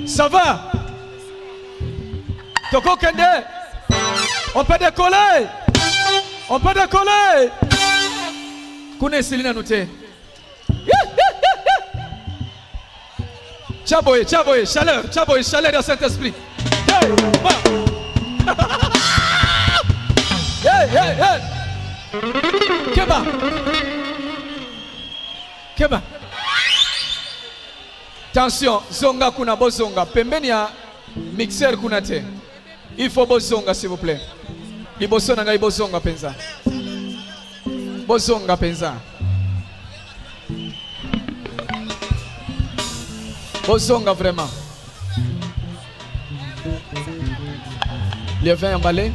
Ça va? Tokokende? On peut décoller? On peut décoller? Kuna esili nanu te. Tcha boye, tcha boye, chaleur, tcha boye, chaleur ya Saint-Esprit. Hey, ba. Hey, hey, hey. Keba. Keba. Tension, zonga kuna bozonga pembeni ya mixeur kuna te. Il faut bozonga s'il vous plaît. Liboso na ngai bozonga penza. Bozonga penza. Bozonga vraiment. Le vin emballé.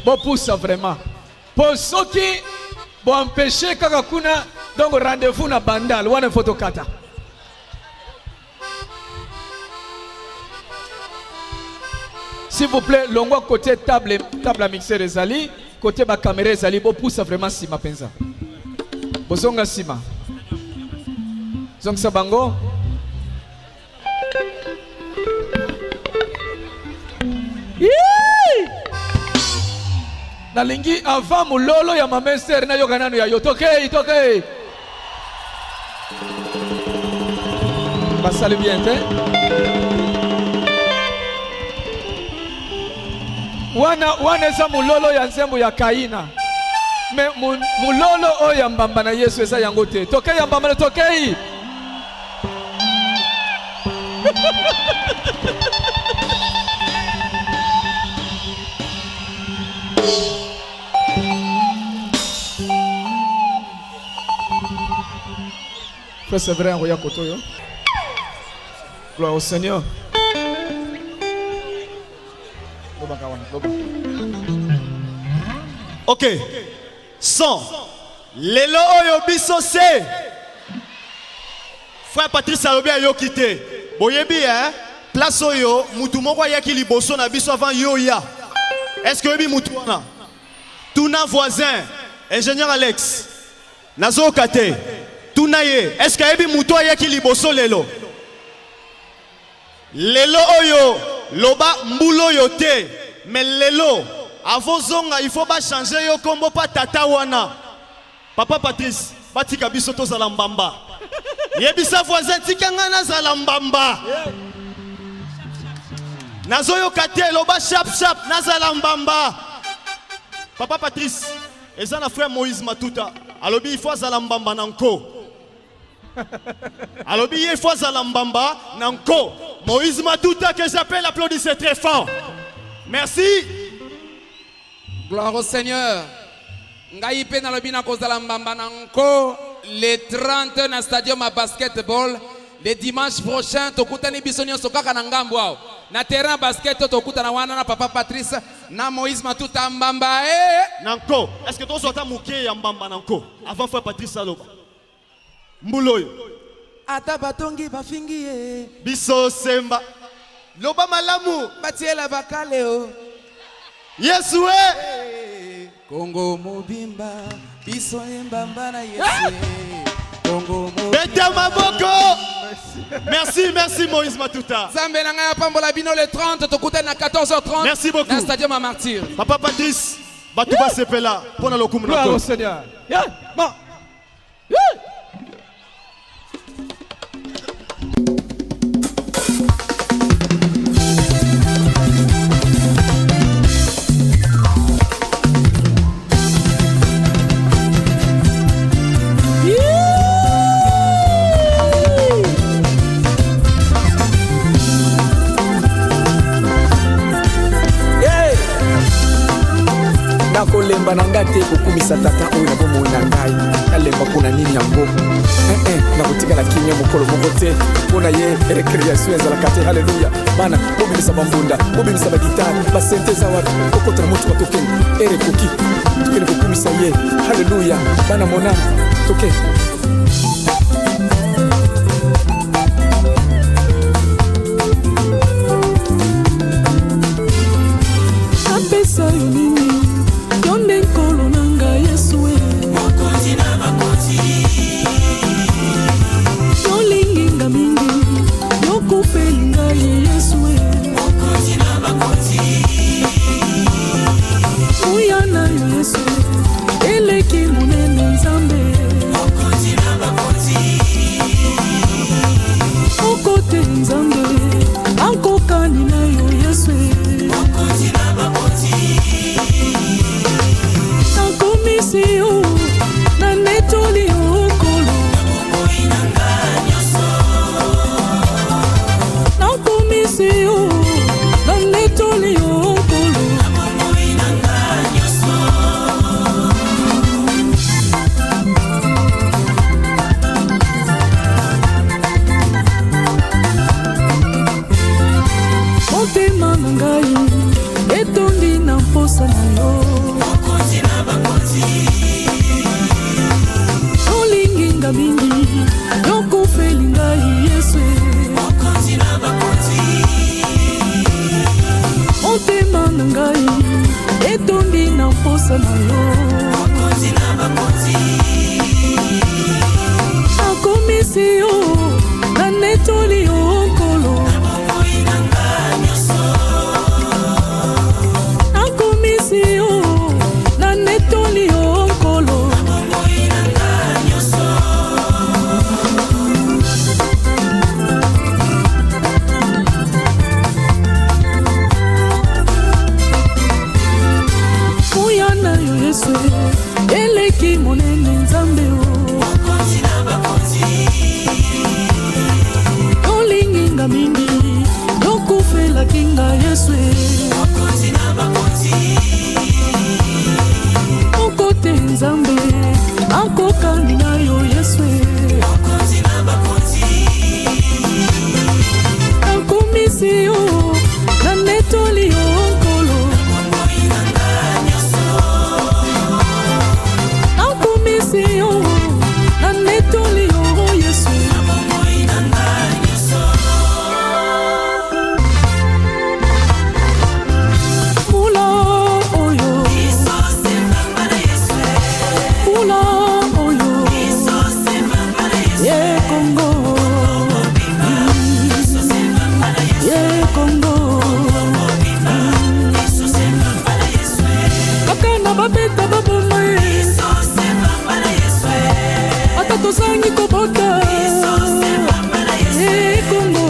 Bopusa vraiment. Po soki bo empêcher kaka kuna donc rendez-vous na bandal wana faut tokata. S'il vous plaît, longwa côté table, table à mixer ezali, côté ba caméra ezali, bopusa vraiment sima penza. Bozonga sima. Zongisa bango. Yee! Nalingi avant mulolo ya mama Esther nayoka nanu ya yo. Tokei, tokei. Basali bien te. Wana, wana eza mulolo ya nzembo ya Kaina. Me mulolo oyo ya mbamba na Yesu eza yango te. Tokei ya mbamba na tokei. Frère Séverin Roya Kotoyo. Gloire au Seigneur. Ok. 100. Lelo oyo biso se. Frère Patrice alobi ayoki te. Boyebi hein? Place oyo mutu moko ayaki liboso na biso avant yo ya. Est-ce que oyebi mutu wana? Tuna voisin, ingénieur Alex. Nazoyoka te. Tuna ye, est-ce que ayebi mutu ayaki liboso lelo? Lelo oyo loba mbula oyo te, mais lelo. Avant zonga, il faut bachanger yo kombo pa tata wana. Papa Patrice, batika biso tozala mbamba. Yebisa voisin, tika ngai nazala mbamba. Nazoyoka te, loba sharp sharp, nazala mbamba. Papa Patrice, eza na frère Moïse Matuta. Alobi il faut azala mbamba na nko. Alobi ye il faut azala mbamba na nko. Moïse Matuta que j'appelle, applaudissez très fort. Merci. Gloire au Seigneur. Ngai mpe nalobi nakozala mbamba na nko le 30 na stadium ya basketball le dimanche prochain. Tokutani biso nyonso kaka na ngambo awo na terrain ya basket. Oyo tokutana wana na papa Patrice na Moïse Matuta, mbamba e Na nko. Est-ce que tozwa ata moke ya mbamba na nko avant frère Patrice aloba? Mbula oyo. Ata batongi, bafingi ye. Biso semba. Loba malamu. Batiela bakale o. Yesu e. Kongo mobimba, biso embamba na Yesu. Kongo. Beta maboko. Merci, merci Moïse Matuta. Nzambe na ngai apambola bino. Le 30 tokutani na 14h30. Merci beaucoup. Na stadium ya Martyr. Papa Patrice, bato basepela mpo na lokumu na Gloire au Nkolo. Seigneur. Yeah, bon. Yeah. Hey! Nakolemba na ngai te kokumisa tata oyo na bomoi na ngai. Nalemba mpo na nini yango? Eh, eh, nakotikala kimia mokolo moko te. Mpo na ye récréation ezalaka te. Halleluya! Bana, bobimisa bambunda, bobimisa baguitare, basynthé eza wapi? Kokota na motuka, tokende. Heure ekoki, tokende kokumisa ye. Halleluya! Bana monana, toke. Napesa yo nini? Yo nde nkolo na ngai, Yesu e. Mokonzi na bakonzi. Yolingi nga mingi, yokufeli ngai, Yesu e. Mokonzi na bakonzi. Nguya na yo, Yesu, eleki monene, Nzambe. Mokonzi na bakonzi. Moko te, Nzambe, akokani na yo, Yesu e. Mokonzi na bakonzi. Nakomisi yo, nanetoli yo, Nkolo. Bomoi na nga nyonso. Nakomisi yo, nanetoli yo, Nkolo. Bomoi na nga nyonso. Motema na ngai etondi na mposa na yo. Mokonzi na bakonzi. Olingi nga mingi, yokufeli ngai, Yesu. Mokonzi na bakonzi. Motema na ngai etondi na mposa na yo. Mokonzi na bakonzi. Nakomisi yo, nanetoli yo, Nkolo. Bomoi na nga nyonso. Nakomisi yo, nanetoli yo, Nkolo. Bomoi na nga nyonso. Nguya na yo, Yesu, eleki monene. Tozangi kobota, Eh, Congo.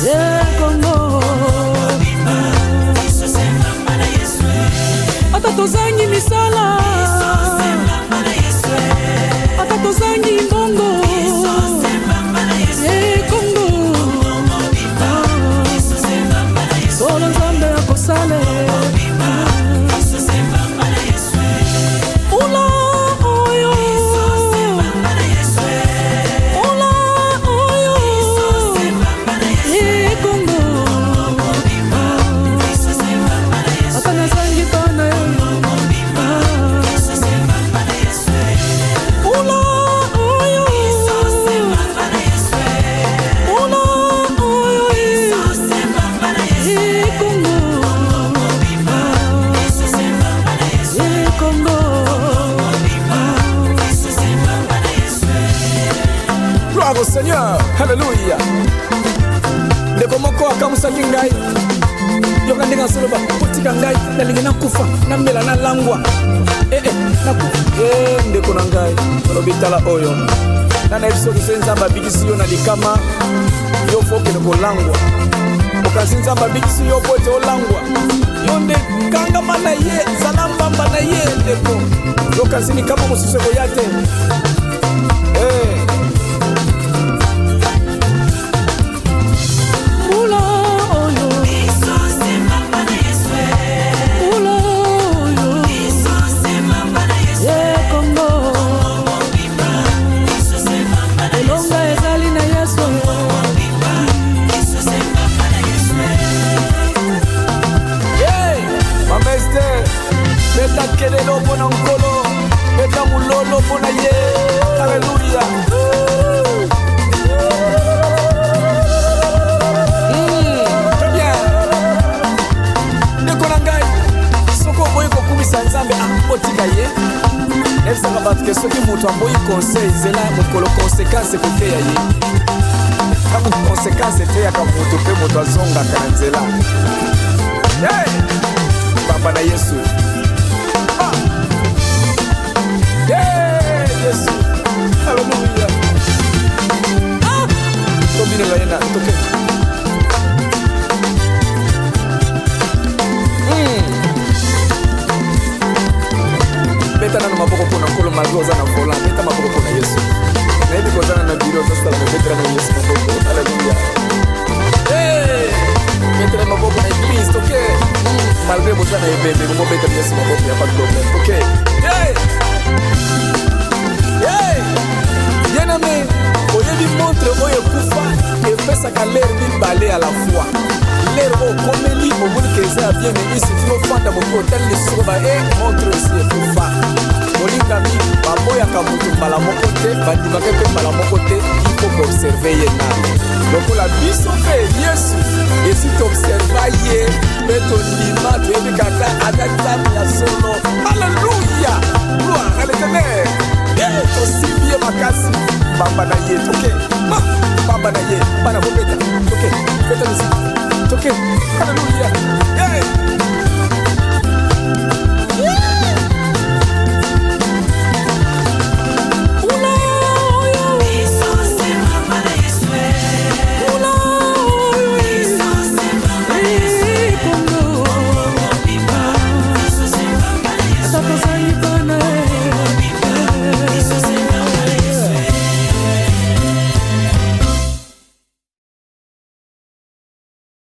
Eh, Congo. Ata tozangi misala, ata tozangi mbongo, Eh, Congo. Solo Nzambe akosale. Ula oyo, ula oyo, Eh, Congo. Ata nazangi bana yo. Ula oyo, ula oyo, Eh, Congo. Eh, Congo. Gloire au Seigneur, halleluya. Ndeko moko akamusaki ngai, yoka ndenge azoloba: "Otika ngai, nalingi nakufa, namela, nalangwa." Ee nakufa e ndeko na ngai, olobi tala oyo nga nayebi, soki so Nzambe abikisi yo na likama, yo fo okende kolangwa. Okanisi Nzambe abikisi yo po ete olangwa? Yo nde kangama na ye, zala mbamba na ye. Ndeko, yokanisi likama mosusu ekoya te. Hey. Mbula oyo, mbula oyo, ye Congo, elonga ezali na Yesu. Hey, Mama Ester, beta kelelo mpo na Nkolo, beta mololo mpo na ye. Haleluya. Très bien. Ndeko na ngai, soki oboyi kokumisa Nzambe, ah, otika ye. Nayebisaka bato ke soki moto aboyi conseil, zela mokolo conséquence ekoteya ye. Ntango conséquence eteyaka moto mpe moto azongaka na nzela. Hey! Papa na Yesu. Ah! Hey, Yesu. Haleluya. Ah! Tobinela ye na toke. Beta nano maboko mpo na Nkolo malgre oza na volant. Beta maboko mpo na Yesu. Nayebi kozala na biro, ozosala mobetela na Yesu maboko. Haleluya. Hey! Betela maboko na église, toke. Malgré boza na ebembe, bobetela Yesu maboko, ya pas de problème, toke. Hey! Hey! Bien aimé, oyebi montre oyo ekufa epesaka lere mibale à la fois. Lere oyo okomeli, omoni ke eza ya bien, mais isufi ofanda moki, otali lisusu ba e montre osi ekufa. Molingami, baboyaka motu mbala moko te, bandimaka mpe mbala moko te. Il faut koobserve ye nano, lokola biso mpe Yesu esi toobserva ye mpe tondima, toyebi kaka ata Nzambe ya solo. Alleluya, gloire à l'Éternel. Eh, tosimbi ye makasi, bamba na ye, toke ma bamba na ye, bana bobeta, toke, beta miziki, toke. Alleluya. Eh.